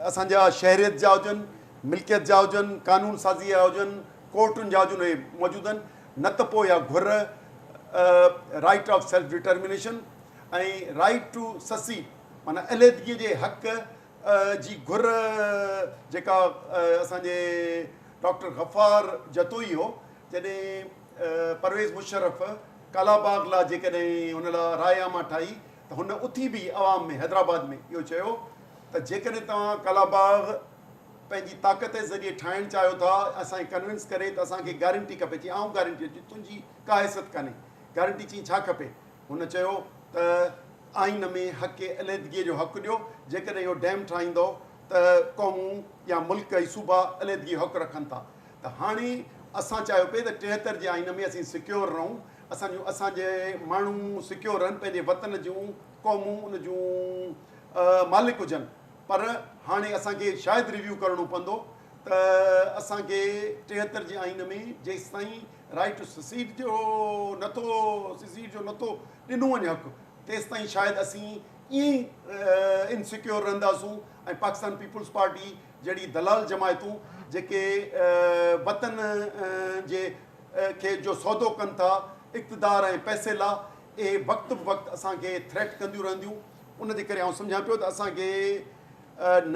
اسان جا شهريت جا هجن، ملڪيت جا هجن، قانون سازي جا هجن، ڪورٽن جا هجن اهي موجود آهن نه ته پوء اها گهر right of self determination ۽ right to secede معنيٰ عليحدگيء جي حق جي گهر جيڪا اسان جي ڊاڪٽر غفار جتوئي هو جڏهن پرويز مشرف ڪالاباغ لا جيڪڏهن هن لا راء عامه ٺاهي ته هن اٿي به عوام ۾ حيدرآباد ۾ اهو چيو ته جيڪڏهن توهان ڪالاباغ پنهنجي طاقت جي ذريعي ٺاهڻ چاهيو ٿا اسان کي ڪنوينس ڪري ته اسان کي گارنٽي کپي چي آئون گارنٽي چي تنهنجي ڪا حيثيت ڪانهي گارنٽي چي ڇا کپي هن چيو ته آئين ۾ حق عليحدگيء جو حق ڏيو، جيڪڏهن اهو ڊيم ٺاهيندؤ ته قومون يا ملڪ ۽ صوبا عليحدگيء جو حق رکن ٿا ته هاڻي اسان چاهيو پئي ته 73 جي آئين ۾ اسين سڪيور رهون، اسان جون اسان جي ماڻهو سڪيور رهن، پنهنجي وطن جون قومون ان جون مالڪ هجن پر هاڻي اسان کي شايد ريويو ڪرڻو پوندو ته اسان کي 73 جي آئين ۾ جيستائين رائيٽ ٽو سسيڊ جو نٿو سسيڊ جو نٿو ڏنو وڃي حق تيستائين شايد اسين ائين ئي انسيڪيور رهنداسون ۽ پاڪستان پيپلز پارٽي جهڙي دلال جماعتون جيڪي وطن جي کي جو سودو ڪن ٿا اقتدار ۽ پئسي لا اهي وقت به وقت اسان کي ٿريٽ ڪنديون رهنديون ان جي ڪري آئون سمجهان پيو ته اسان کي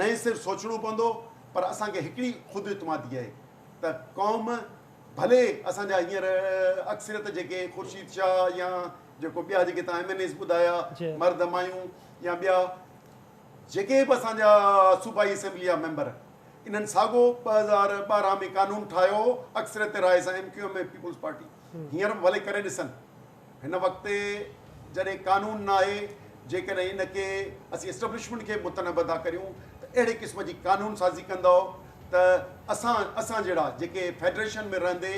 نئين سر سوچڻو پوندو پر اسان کي هڪڙي خود اعتمادي آهي ته قوم ڀلي اسان جا هينئر اڪثريت جيڪي خورشيد شاهه يا جيڪو ٻيا جيڪي توهان ايم اين ايز ٻڌايا مرد مايون يا ٻيا جيڪي به اسان جا صوبائي اسيمبلي جا ميمبر انهن ساڳو 2012 ۾ قانون ٺاهيو هو اڪثريت راء سان M Q M ۽ peoples party هينئر به ڀلي ڪري ڏسن هن وقت جڏهن قانون ناهي جيڪڏهن ان کي اسين اسٽبلشمينٽ کي متنبه ٿا ڪريون ته اهڙي قسم جي قانون سازي ڪندؤ ته اسان اسان جهڙا جيڪي فيڊريشن ۾ رهندي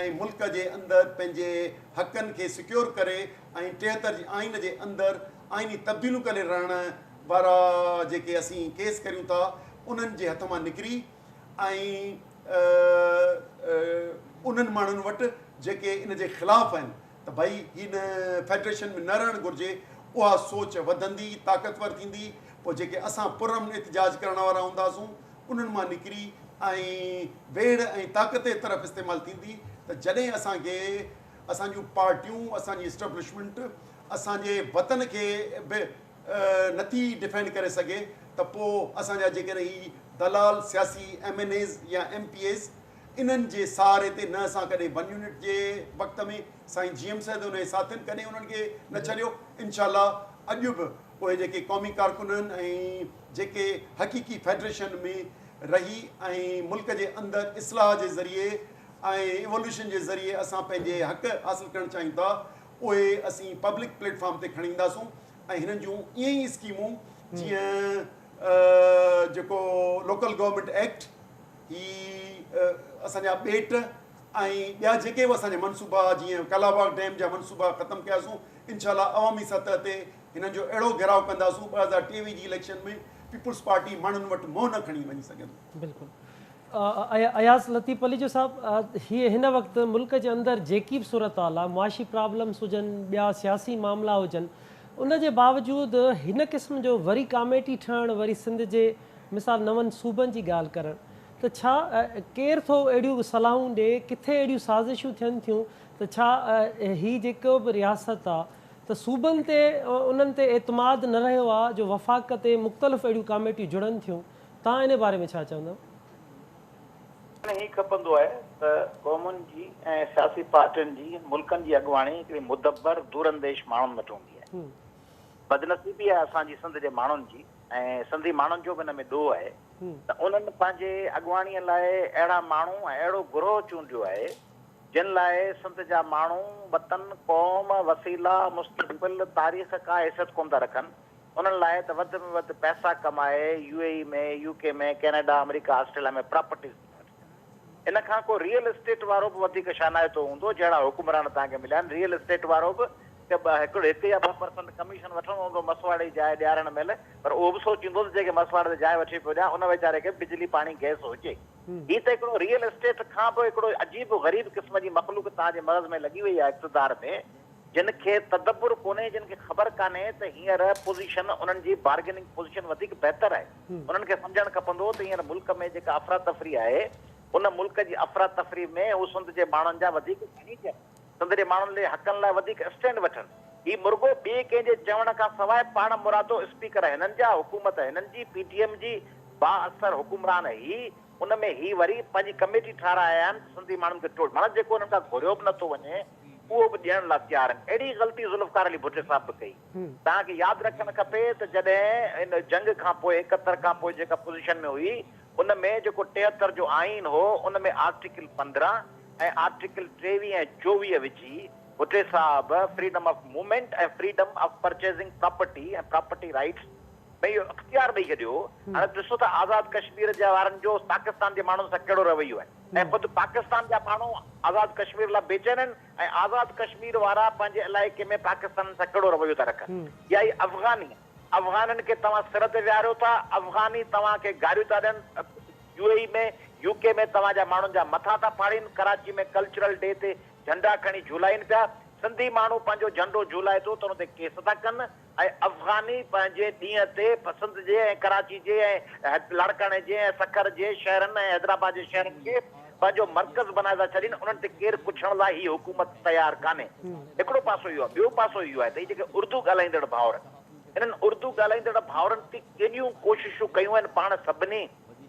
۽ ملڪ جي اندر پنهنجي حقن کي سڪيور ڪري ۽ 73 جي آئين جي اندر آئيني تبديليون ڪري رهڻ وارا جيڪي اسين ڪيس ڪريون ٿا انهن جي هٿ مان نڪري ۽ انهن ماڻهن وٽ جيڪي ان جي خلاف آهن ته ڀائي هن فيڊريشن ۾ نه رهڻ گهرجي اها سوچ وڌندي طاقتور ٿيندي پوء جيڪي اسان پرامن احتجاج ڪرڻ وارا هونداسون انهن مان نڪري ۽ ويڙهه ۽ طاقت جي طرف استعمال ٿيندي ته جڏهن اسان کي اسان جون پارٽيون اسان جي اسٽبلشمينٽ اسان جي وطن کي به نٿي ڊفينڊ ڪري سگهي ته پوء اسان جا جيڪڏهن هي دلال سياسي ايم اين ايز يا ايم پي ايز انهن جي سهاري تي نه اسان ڪڏهن ون يونٽ جي وقت ۾ سائين جي ايم سيد ان جي ساٿين ڪڏهن انهن کي نه ڇڏيو انشاء الله اڄ به اهي جيڪي قومي ڪارڪن آهن ۽ جيڪي حقيقي فيڊريشن ۾ رهي ۽ ملڪ جي اندر اصلاح جي ذريعي ۽ ايولوشن جي ذريعي اسان پنهنجي حق حاصل ڪرڻ چاهيون ٿا اهي اسين پبلڪ پليٽ فارم تي کڻي اينداسون ۽ هنن جون ائين ئي اسڪيمون جيئن جيڪو لوڪل گورنمينٽ ايڪٽ هي اسان جا ٻيٽ ۽ ٻيا جيڪي به اسان جا منصوبا جيئن ڪالاباغ ڊيم جا منصوبا ختم ڪياسون انشاء الله عوامي سطح تي هنن جو اهڙو گهيراء ڪنداسون 2023 جي اليڪشن ۾ پيپلز پارٽي ماڻهن وٽ منهن نه کڻي وڃي سگهندي. بلڪل اياز لطيف پليجو صاحب هي هن وقت ملڪ جي اندر جيڪي به صورتحال آهي معاشي پرابلمس هجن ٻيا سياسي معاملا هجن ان جي باوجود هن قسم جو وري ڪاميٽي ٺهڻ وري سنڌ جي مثال نون صوبن جي ڳالهه ڪرڻ ته ڇا ڪير ٿو اهڙيون صلاحون ڏي ڪٿي اهڙيون سازشون ٿين ٿيون ته ڇا هي جيڪو به رياست آ ته صوبن تي انهن تي اعتماد نه رهيو آ جو وفاق تي مختلف اهڙيون ڪاميٽيون جڙن ٿيون توهان انهي باري ۾ ڇا چوندؤ؟ هي کپندو آهي ته قومن جي ۽ سياسي پارٽين جي ملڪن جي اڳواڻي هڪڙي مدبر دورانديش ماڻهن وٽ هوندي آهي. بدنصيبي آهي اسان جي سنڌ جي ماڻهن جي ۽ سنڌي ماڻهن جو به ان ۾ ڏوهه آهي ته انهن پنهنجي اڳواڻيء لاء اهڙا ماڻهو ۽ اهڙو گروهه چونڊيو آهي جن لاء سنڌ جا ماڻهو، وطن، قوم، وسيلا، مستقبل، تاريخ ڪا حيثيت ڪونه ٿا رکن. انهن لاء ته وڌ ۾ وڌ پئسا ڪمائي U A E ۾، U K ۾، Canada, America, Australia ۾ properties وٺجن. ان کان ڪو ريئل اسٽيٽ وارو به وڌيڪ شانائتو هوندو، جهڙا حڪمران توهان کي مليا آهن، ريئل اسٽيٽ وارو به ڪه هڪڙو هڪ يا 2% ڪميشن وٺندو هوندو مسواڙ جي جاء ڏيارڻ مهل، پر اهو به سوچيندو ته جنهن کي مسواڙ تي جاء وٺي پيو ڏيان ان ويچاري کي به بجلي پاڻي گئس هجي. هي ته هڪڙو ريئل اسٽيٽ کان به هڪڙو عجيب و غريب قسم جي مخلوق توهان جي مغز ۾ لڳي وئي آهي اقتدار ۾، جن کي تدبر ڪونهي، جن کي خبر ڪانهي ته هينئر پوزيشن انهن جي بارگيننگ پوزيشن وڌيڪ بهتر آهي. انهن کي سمجهڻ کپندو ته هينئر ملڪ ۾ جيڪا افراتفري آهي، ان ملڪ جي افراتفري ۾ هو سنڌ جي ماڻهن جا وڌيڪ ڌڻي ٿين، سنڌ جي ماڻهن جي حقن لاء وڌيڪ اسٽينڊ وٺن. هي مرڳو ٻئي ڪنهن جي چوڻ کان سواء پاڻ مرادو اسپيڪر هنن جا، حڪومت هنن جي، پي ٽي ايم جي با اثر حڪمران هي، ان ۾ هي وري پنهنجي ڪميٽي ٺاهرائي آيا آهن ته سنڌي ماڻهن کي ٽوڙ معنيٰ جيڪو هنن کان گهريو به نٿو وڃي اهو به ڏيڻ لاء تيار آهن. اهڙي غلطي ذوالفقار علي ڀٽي صاحب به ڪئي. توهان کي ياد رکڻ کپي ته جڏهن ان جنگ کان پوء 71 کان پوء جيڪا پوزيشن ۾ هئي ان ۾ جيڪو 73 جو آئين هو ان ۾ آرٽيڪل 15 ۽ آرٽيڪل 23 ۽ 24 وجهي ڀٽي صاحب freedom of movement ۽ freedom of purchasing property ۽ property rights ۾ اهو اختيار ڏئي ڇڏيو. هاڻي ڏسو ته آزاد ڪشمير جا وارن جو پاڪستان جي ماڻهن سان ڪهڙو رويو آهي ۽ خود پاڪستان جا ماڻهو آزاد ڪشمير لاء بيچين آهن ۽ آزاد ڪشمير وارا پنهنجي علائقي ۾ پاڪستانين سان ڪهڙو رويو ٿا رکن. يا هي افغاني افغانين کي توهان سر تي ويهاريو ٿا، افغاني توهان کي گاريون ٿا ڏين، يو اي اي ۾ يو ڪي ۾ توهان جا ماڻهن جا مٿا ٿا ڦاڙين، ڪراچي ۾ ڪلچرل ڊي تي جهنڊا کڻي جهولائين پيا، سنڌي ماڻهو پنهنجو جهنڊو جهولائي ٿو ته ان تي ڪيس ٿا ڪن ۽ افغاني پنهنجي ڏينهن تي سنڌ جي ۽ ڪراچي جي ۽ لاڙڪاڻي جي ۽ سکر جي شهرن ۽ حيدرآباد جي شهرن کي پنهنجو مرڪز بنائي ٿا ڇڏين، انهن تي ڪير ڪڇڻ لاء هي حڪومت تيار ڪانهي. هڪڙو پاسو اهو آهي، ٻيو پاسو اهو آهي ته هي جيڪي اردو ڳالهائيندڙ ڀائر انهن اردو ڳالهائيندڙ ڀائرن تي ڪيڏيون ڪوششون ڪيون آهن پاڻ سڀني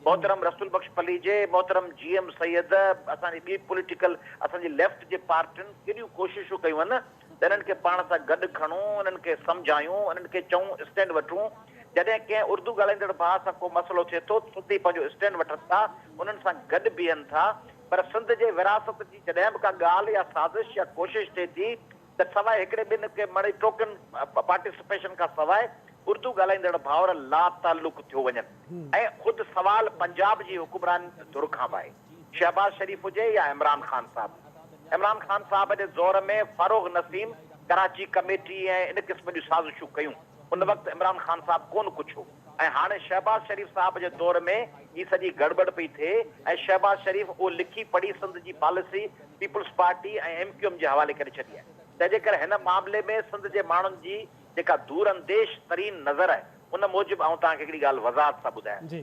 محترم رسول بخش پليجي، محترم جي ايم سيد، اسان جي ٻي پوليٽيڪل اسان جي ليفٽ جي پارٽين ڪيڏيون ڪوششون ڪيون آهن ته انهن کي پاڻ سان گڏ کڻون، انهن کي سمجهايون، انهن کي چئون اسٽينڊ وٺون. جڏهن ڪنهن اردو ڳالهائيندڙ ڀاء سان ڪو مسئلو ٿئي ٿو ته سنڌي پنهنجو اسٽينڊ وٺن ٿا، انهن سان گڏ بيهن ٿا پر سنڌ جي ورهاست جي جڏهن به ڪا ڳالهه يا سازش يا ڪوشش ٿئي ٿي ته سواء هڪڙي ٻن ڪي مڙئي ٽوڪن پارٽيسپيشن کان سواء اردو ڳالهائيندڙ ڀائر لاتعلق ٿيو وڃن ۽ خود سوال پنجاب جي حڪمران ڌر کان به آهي شهباز شريف هجي يا عمران خان صاحب عمران خان صاحب جي دور ۾ فرخ نسيم ڪراچي ڪميٽي ۽ ان قسم جون سازشون ڪيون ان وقت عمران خان صاحب ڪونه ڪڇيو ۽ هاڻي شهباز شريف صاحب جي دور ۾ هي سڄي گڙٻڙ پئي ٿئي ۽ شهباز شريف اهو لکي پڙهي سنڌ جي policy peoples party ۽ M Q M جي حوالي ڪري ڇڏي آهي تنهن جي ڪري هن معاملي ۾ سنڌ جي ماڻهن جي جيڪا دور انديش ترين نظر آهي ان موجب آئون توهان کي هڪڙي ڳالهه وضاحت سان ٻڌايان ٿو.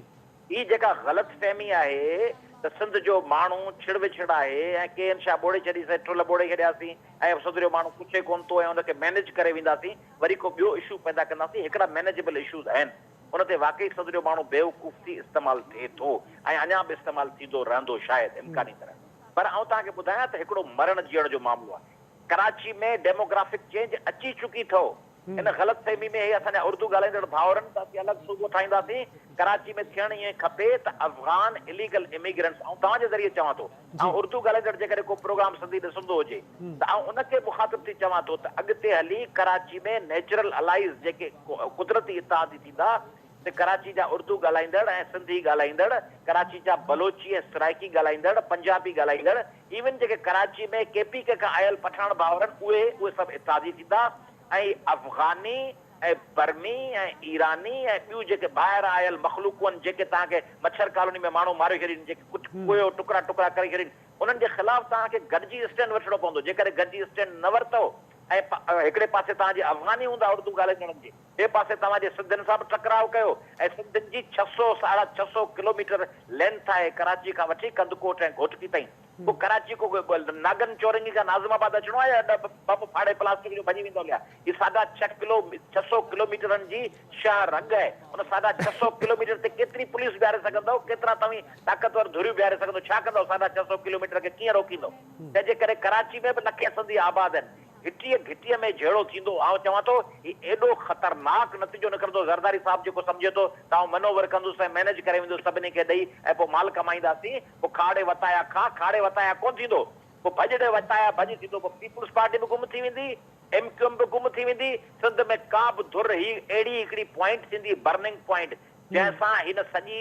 هي جيڪا غلط فهمي آهي ته سنڌ جو ماڻهو ڇڙ وڇڙ آهي ۽ ڪي اين شاهه ٻوڙي ڇڏيسين ٺلهه ٻوڙي ڇڏياسين ۽ سنڌ جو ماڻهو ڪڇي ڪونه ٿو ۽ ان کي مينيج ڪري وينداسين وري ڪو ٻيو اشو پيدا ڪنداسين هڪڙا مينيجبل اشوز آهن ان تي واقعي سنڌ جو ماڻهو بيوقوف ٿي استعمال ٿئي ٿو ۽ اڃا به استعمال ٿيندو رهندو شايد امڪاني طرح پر آئون توهان کي ٻڌايان ته هڪڙو مرڻ جيئڻ جو معاملو آهي ڪراچي ۾ ڊيموگرافڪ چينج اچي چڪي ٿو ان غلط فهمي ۾ هي اسان جا اردو ڳالهائيندڙ ڀائرن ته اسين الڳ صوبو ٺاهينداسين، ڪراچي ۾ ٿيڻ ائين کپي ته افغان اليگل اميگرنٽس آئون توهان جي ذريعي چوان ٿو آئون اردو ڳالهائيندڙ جيڪڏهن ڪو پروگرام سنڌي ڏسندو هجي ته آئون ان کي مخاطب ٿي چوان ٿو ته اڳتي هلي ڪراچي ۾ نيچرل الائيز جيڪي قدرتي اتحادي ٿيندا ته ڪراچي جا اردو ڳالهائيندڙ ۽ سنڌي ڳالهائيندڙ، ڪراچي جا بلوچي ۽ سرائيڪي ڳالهائيندڙ، پنجابي ڳالهائيندڙ، ايون جيڪي ڪراچي ۾ ڪي پي ڪي کان آيل پٺاڻ ڀائرن اهي اهي سڀ اتحادي ٿيندا ۽ افغاني ۽ برمي ۽ ايراني ۽ ٻيون جيڪي ٻاهر آيل مخلوقون جيڪي توهان کي مڇر ڪالوني ۾ ماڻهو ماريو ڇڏين جيڪي ڪوهيو ٽڪرا ٽڪرا ڪري ڇڏين انهن جي خلاف توهان کي گڏجي اسٽينڊ وٺڻو پوندو جيڪڏهن گڏجي اسٽينڊ نه ورتو ۽ هڪڙي پاسي توهان جي افغاني هوندا اردو ڳالهائيندڙن جي ٻئي پاسي توهان جي سنڌين سان به ٽڪراء ڪيو ۽ سنڌين جي 600 ساڍا 600 ڪلوميٽر لينٿ آهي ڪراچي کان وٺي ڪنڌڪوٽ ۽ گهوٽڪي تائين پوء ڪراچي ڪو ناگن چورنگي کان ناظم آباد اچڻو آهي يا بم ڦاڙي پلاسٽڪ جو ڀڄي ويندو هليا هي ساڍا ڇهه ڪلو 600 ڪلوميٽرن جي شاهه رڳ آهي ان ساڍا 600 ڪلوميٽر تي ڪيتري پوليس بيهاري سگهندؤ ڪيترا توهين طاقتور ڌريون بيهاري سگهندؤ ڇا ڪندؤ ساڍا 600 ڪلوميٽر کي ڪيئن روڪيندؤ تنهن جي ڪري ڪراچي ۾ به لکين سنڌي آباد آهن گهٽيء گهٽيء ۾ جهيڙو ٿيندو. آئون چوان ٿو، هي ايڏو خطرناڪ نتيجو نڪرندو، زرداري صاحب جيڪو سمجهي ٿو ته آئون منوور ڪندس ۽ مئنيج ڪري ويندس سڀني کي ڏئي ۽ پوء مال ڪمائينداسين، پوء کاء ڙي وتايا کاء، کاء ڙي وتايا ڪونه ٿيندو، پوء ڀڄ ڙي وتايا ڀڄ ٿيندو، پوء پيپلز پارٽي به گم ٿي ويندي، ايم ڪيو ايم به گم ٿي ويندي، سنڌ ۾ ڪا به ڌر هي اهڙي هڪڙي پوائنٽ ٿيندي، برننگ پوائنٽ، جنهن سان هن سڄي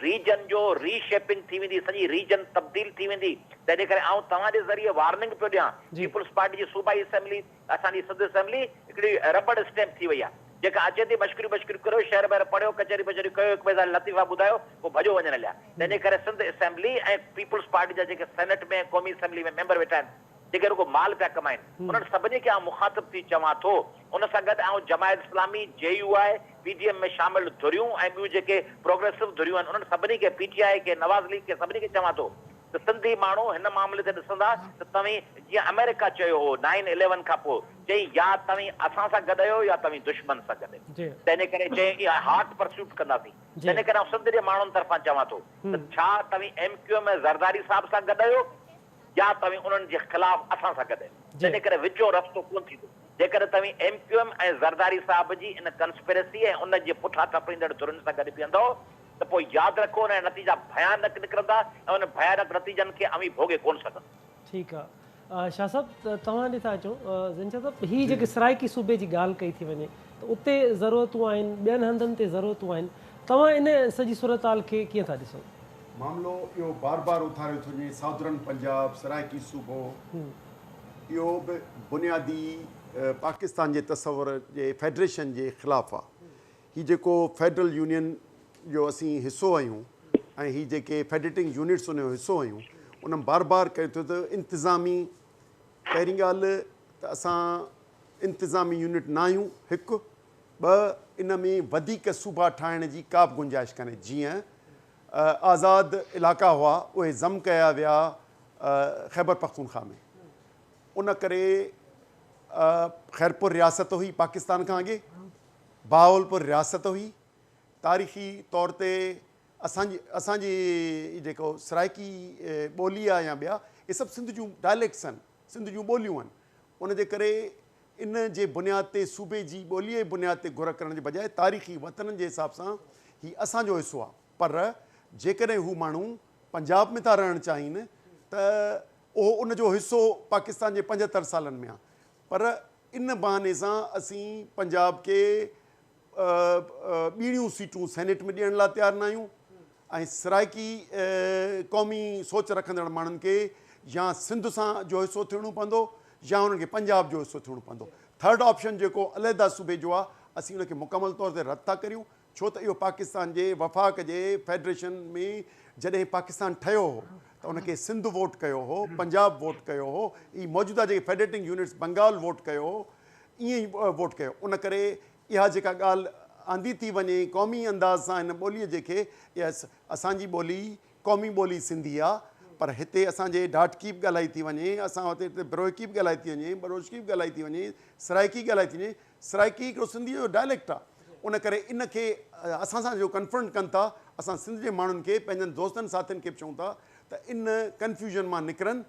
ريجن جو ري شيپنگ ٿي ويندي، سڄي ريجن تبديل ٿي ويندي، تنهن جي ڪري آئون توهان جي ذريعي وارننگ پيو ڏيان، پيپلز پارٽي جي صوبائي اسيمبلي، اسان جي سنڌ اسيمبلي هڪڙي رٻڙ اسٽيمپ ٿي وئي آهي، جيڪا اچي ٿي مشڪريون بشڪريون ڪريو، شعر بير پڙهيو، ڪچهري بچهريون ڪيو، هڪ ٻئي سان لطيفا ٻڌايو، پوء ڀڄو وڃن هليا، تنهن جي ڪري سنڌ اسيمبلي ۽ پيپلز پارٽي جا جيڪي سينيٽ ۾ ۽ قومي اسيمبلي ۾ ميمبر ويٺا آهن، جيڪي رڳو مال پيا ڪمائين، انهن سڀني کي آئون مخاطب ٿي چوان ٿو. ان سان گڏ آئون جماعت اسلامي، جي يو آء، پي ڊي ايم ۾ شامل ڌريون ۽ ٻيون جيڪي پروگريسو ڌريون آهن، انهن سڀني کي، پي ٽي آء کي، نواز ليگ کي، سڀني کي چوان ٿو ته سنڌي ماڻهو هن معاملي تي ڏسندا ته توهين جيئن آمريڪا چيو هو نائين اليون کان پوء چيائين يا توهين اسان سان گڏ آهيو يا توهين دشمن سان گڏ آهيو تنهن ڪري چيائين اها هارڊ پرسيوٽ ڪنداسين تنهن ڪري آئون سنڌ جي ماڻهن طرفان چوان ٿو ته ڇا توهين ايم ڪيو ايم ۽ زرداري صاحب سان گڏ آهيو يا توهين انهن جي خلاف اسان سان گڏ آهيو تنهن ڪري وچون رستو ڪونه ٿيندو جيڪڏهن توهين ايم ڪيو ايم ۽ زرداري صاحب جي ان ڪنسپرسي ۽ ان جي پٺان ٿڦڙيندڙ ڌرين سان گڏ بيهندؤ ته پوء ياد رکو ان جا نتيجا ڀيانڪ نڪرندا ۽ انهن ڀيانڪ نتيجن کي اوهين ڀوڳي ڪونه سگهندؤ. ٺيڪ آ شاهه صاحب توهان ڏي ٿا اچون زين شاهه صاحب هي جيڪي سرائيڪي صوبي جي ڳالهه ڪئي ٿي وڃي ته اتي ضرورتون آهن ٻين هنڌن تي ضرورتون آهن توهان ان سڄي صورتحال کي ڪيئن ٿا ڏسو؟ معاملو اهو بار بار اٿاريو ٿو وڃي سادرن پنجاب سرائيڪي صوبو اهو به بنيادي پاڪستان جي تصور جي فيڊريشن جي خلاف آ. هي جيڪو فيڊرل يونين جو اسين حصو آهيون ۽ هي جيڪي فيڊريٽنگ يونٽس ان جو حصو آهيون ان بار بار ڪيو ٿيو ته انتظامي پهرين ڳالهه ته اسان انتظامي يونٽ نه آهيون هڪ ٻه ان ۾ وڌيڪ صوبا ٺاهڻ جي ڪا به گنجائش ڪانهي جيئن آزاد علائقا هئا اهي ضم ڪيا ويا خيبر پختونخوا ۾ ان ڪري خيرپور رياست هئي پاڪستان کان اڳي بهاولپور رياست هئي تاريخي طور تي اسان جي اسان جي جيڪو سرائيڪي ٻولي آهي يا ٻيا اهي سڀ سنڌ جون ڊائليڪٽس آهن سنڌ جون ٻوليون آهن ان جي ڪري ان جي بنياد تي صوبي جي ٻولي جي بنياد تي گهر ڪرڻ جي بجاء تاريخي وطنن جي حساب سان هي اسان جو حصو آهي پر جيڪڏهن هو ماڻهو پنجاب ۾ ٿا رهڻ چاهين ته اهو ان جو حصو پاڪستان جي 75 سالن ۾ آهي پر ان بهاني سان اسين پنجاب کي ٻيڻيون سيٽون سينيٽ ۾ ڏيڻ لاء تيار ناهيون ۽ سرائيڪي قومي سوچ رکندڙ ماڻهن کي يا سنڌ سان جو حصو ٿيڻو پوندو يا انهن کي پنجاب جو حصو ٿيڻو پوندو. ٿرڊ آپشن جيڪو علحده صوبي جو آهي اسين ان کي مڪمل طور تي رد ٿا ڪريون ڇو ته اهو پاڪستان جي وفاق جي فيڊريشن ۾ جڏهن پاڪستان ٺهيو هو ته ان کي سنڌ ووٽ ڪيو هو، پنجاب ووٽ ڪيو هو، هي موجوده جيڪي فيڊريٽنگ يونٽس بنگال ووٽ ڪيو هو ائين ئي ووٽ ڪيو ان ڪري اها جيڪا ڳالهه آندي ٿي وڃي قومي انداز سان هن ٻوليء جي کي اها اسان جي ٻولي قومي ٻولي سنڌي آ پر هتي اسان جي ڍاٽڪي به ڳالهائي ٿي وڃي اسان وٽ هتي بروهڪي به ڳالهائي ٿي وڃي بلوچڪي به ڳالهائي ٿي وڃي سرائيڪي ڳالهائي ٿي وڃي سرائيڪي هڪڙو سنڌيء جو ڊائليڪٽ آ ان ڪري ان کي اسان سان جو ڪنفرنٽ ڪن ٿا اسان سنڌ جي ماڻهن کي پنهنجن دوستن ساٿين کي به چئون ٿا ته ان ڪنفيوزن مان نڪرن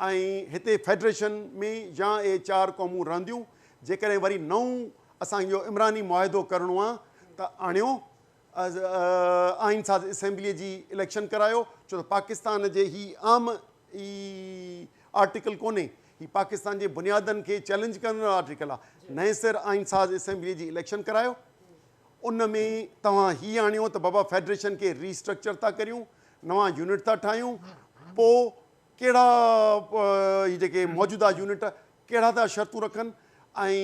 ۽ هتي فيڊريشن ۾ يا اهي چار قومون رهنديون جيڪڏهن وري نئون اسان اهو عمراني معاهدو ڪرڻو آ ته آڻيو آئين ساز اسيمبليء جي اليڪشن ڪرايو ڇو ته پاڪستان جي هي عام ئي آرٽيڪل ڪونهي هي پاڪستان جي بنيادن کي چئلينج ڪندڙ آرٽيڪل آ نئين سر آئين ساز اسيمبليء جي اليڪشن ڪرايو ان ۾ توهان هي آڻيو ته بابا فيڊريشن کري اسٽرڪچر ٿا ڪريون نوان يونٽ ٿا ٺاهيون پو ڪهڙا هي جيڪي موجوده يونٽ ڪهڙا ٿا شرطون رکن ۽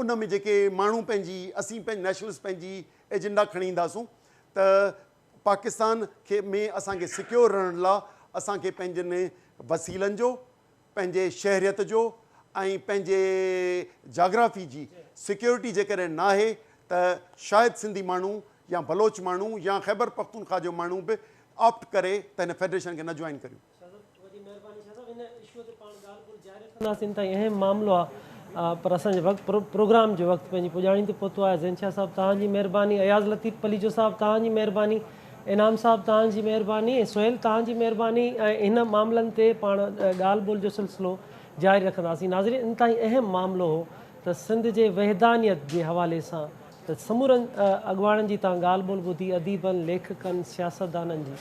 ان ۾ جيڪي ماڻهو پنهنجي اسين پنهنجي نيشنلسٽ پنهنجي ايجنڊا کڻي اينداسون ته پاڪستان کي ۾ اسان کي سڪيور رهڻ لا اسان کي پنهنجن وسيلن جو پنهنجي شهريت جو ۽ پنهنجي جاگرافي جي سڪيورٽي جيڪڏهن ناهي ته شايد سنڌي ماڻهو يا بلوچ ماڻهو يا خيبر پختونخوا جو ماڻهو به آپٽ ڪري ته هن فيڊريشن کي نه جوائن ڪريون. شاهه صاحب وڏي مهرباني شاهه صاحب هن اشو تي پاڻ ڳالهه ٻولهه جاري رکنداسين انتهائي اهم معاملو آ پر اسان جي وقت پروگرام جو وقت پنهنجي پڄاڻي تي پهتو آهي زين شاهه صاحب توهان جي مهرباني اياز لطيف پليجو صاحب توهان جي مهرباني انعام صاحب توهان جي مهرباني ۽ سهيل توهان جي مهرباني ۽ هن معاملن تي پاڻ ڳالهه ٻولهه جو سلسلو جاري رکنداسين ناظرين انتهائي اهم معاملو هو ته سنڌ جي وحدانيت جي حوالي سان ته سمورن اڳواڻن جي توهان ڳالهه ٻولهه ٻڌي اديبن ليکڪن سياستدانن جي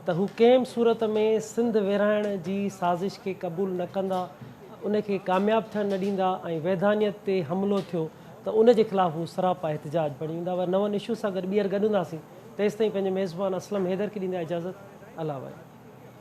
ته هو ڪنهن به صورت ۾ سنڌ ورهائڻ جي سازش کي قبول نه ڪندا، ان کي ڪامياب ٿيڻ نه ڏيندا ۽ وحدانيت تي حملو ٿيو ته ان جي خلاف هو سراپا احتجاج بڻجي ويندا. وري نون اشو سان گڏ ٻيهر گڏ هونداسين، تيستائين پنهنجي ميزبان اسلم حيدر کي ڏيندا اجازت. الله واهي.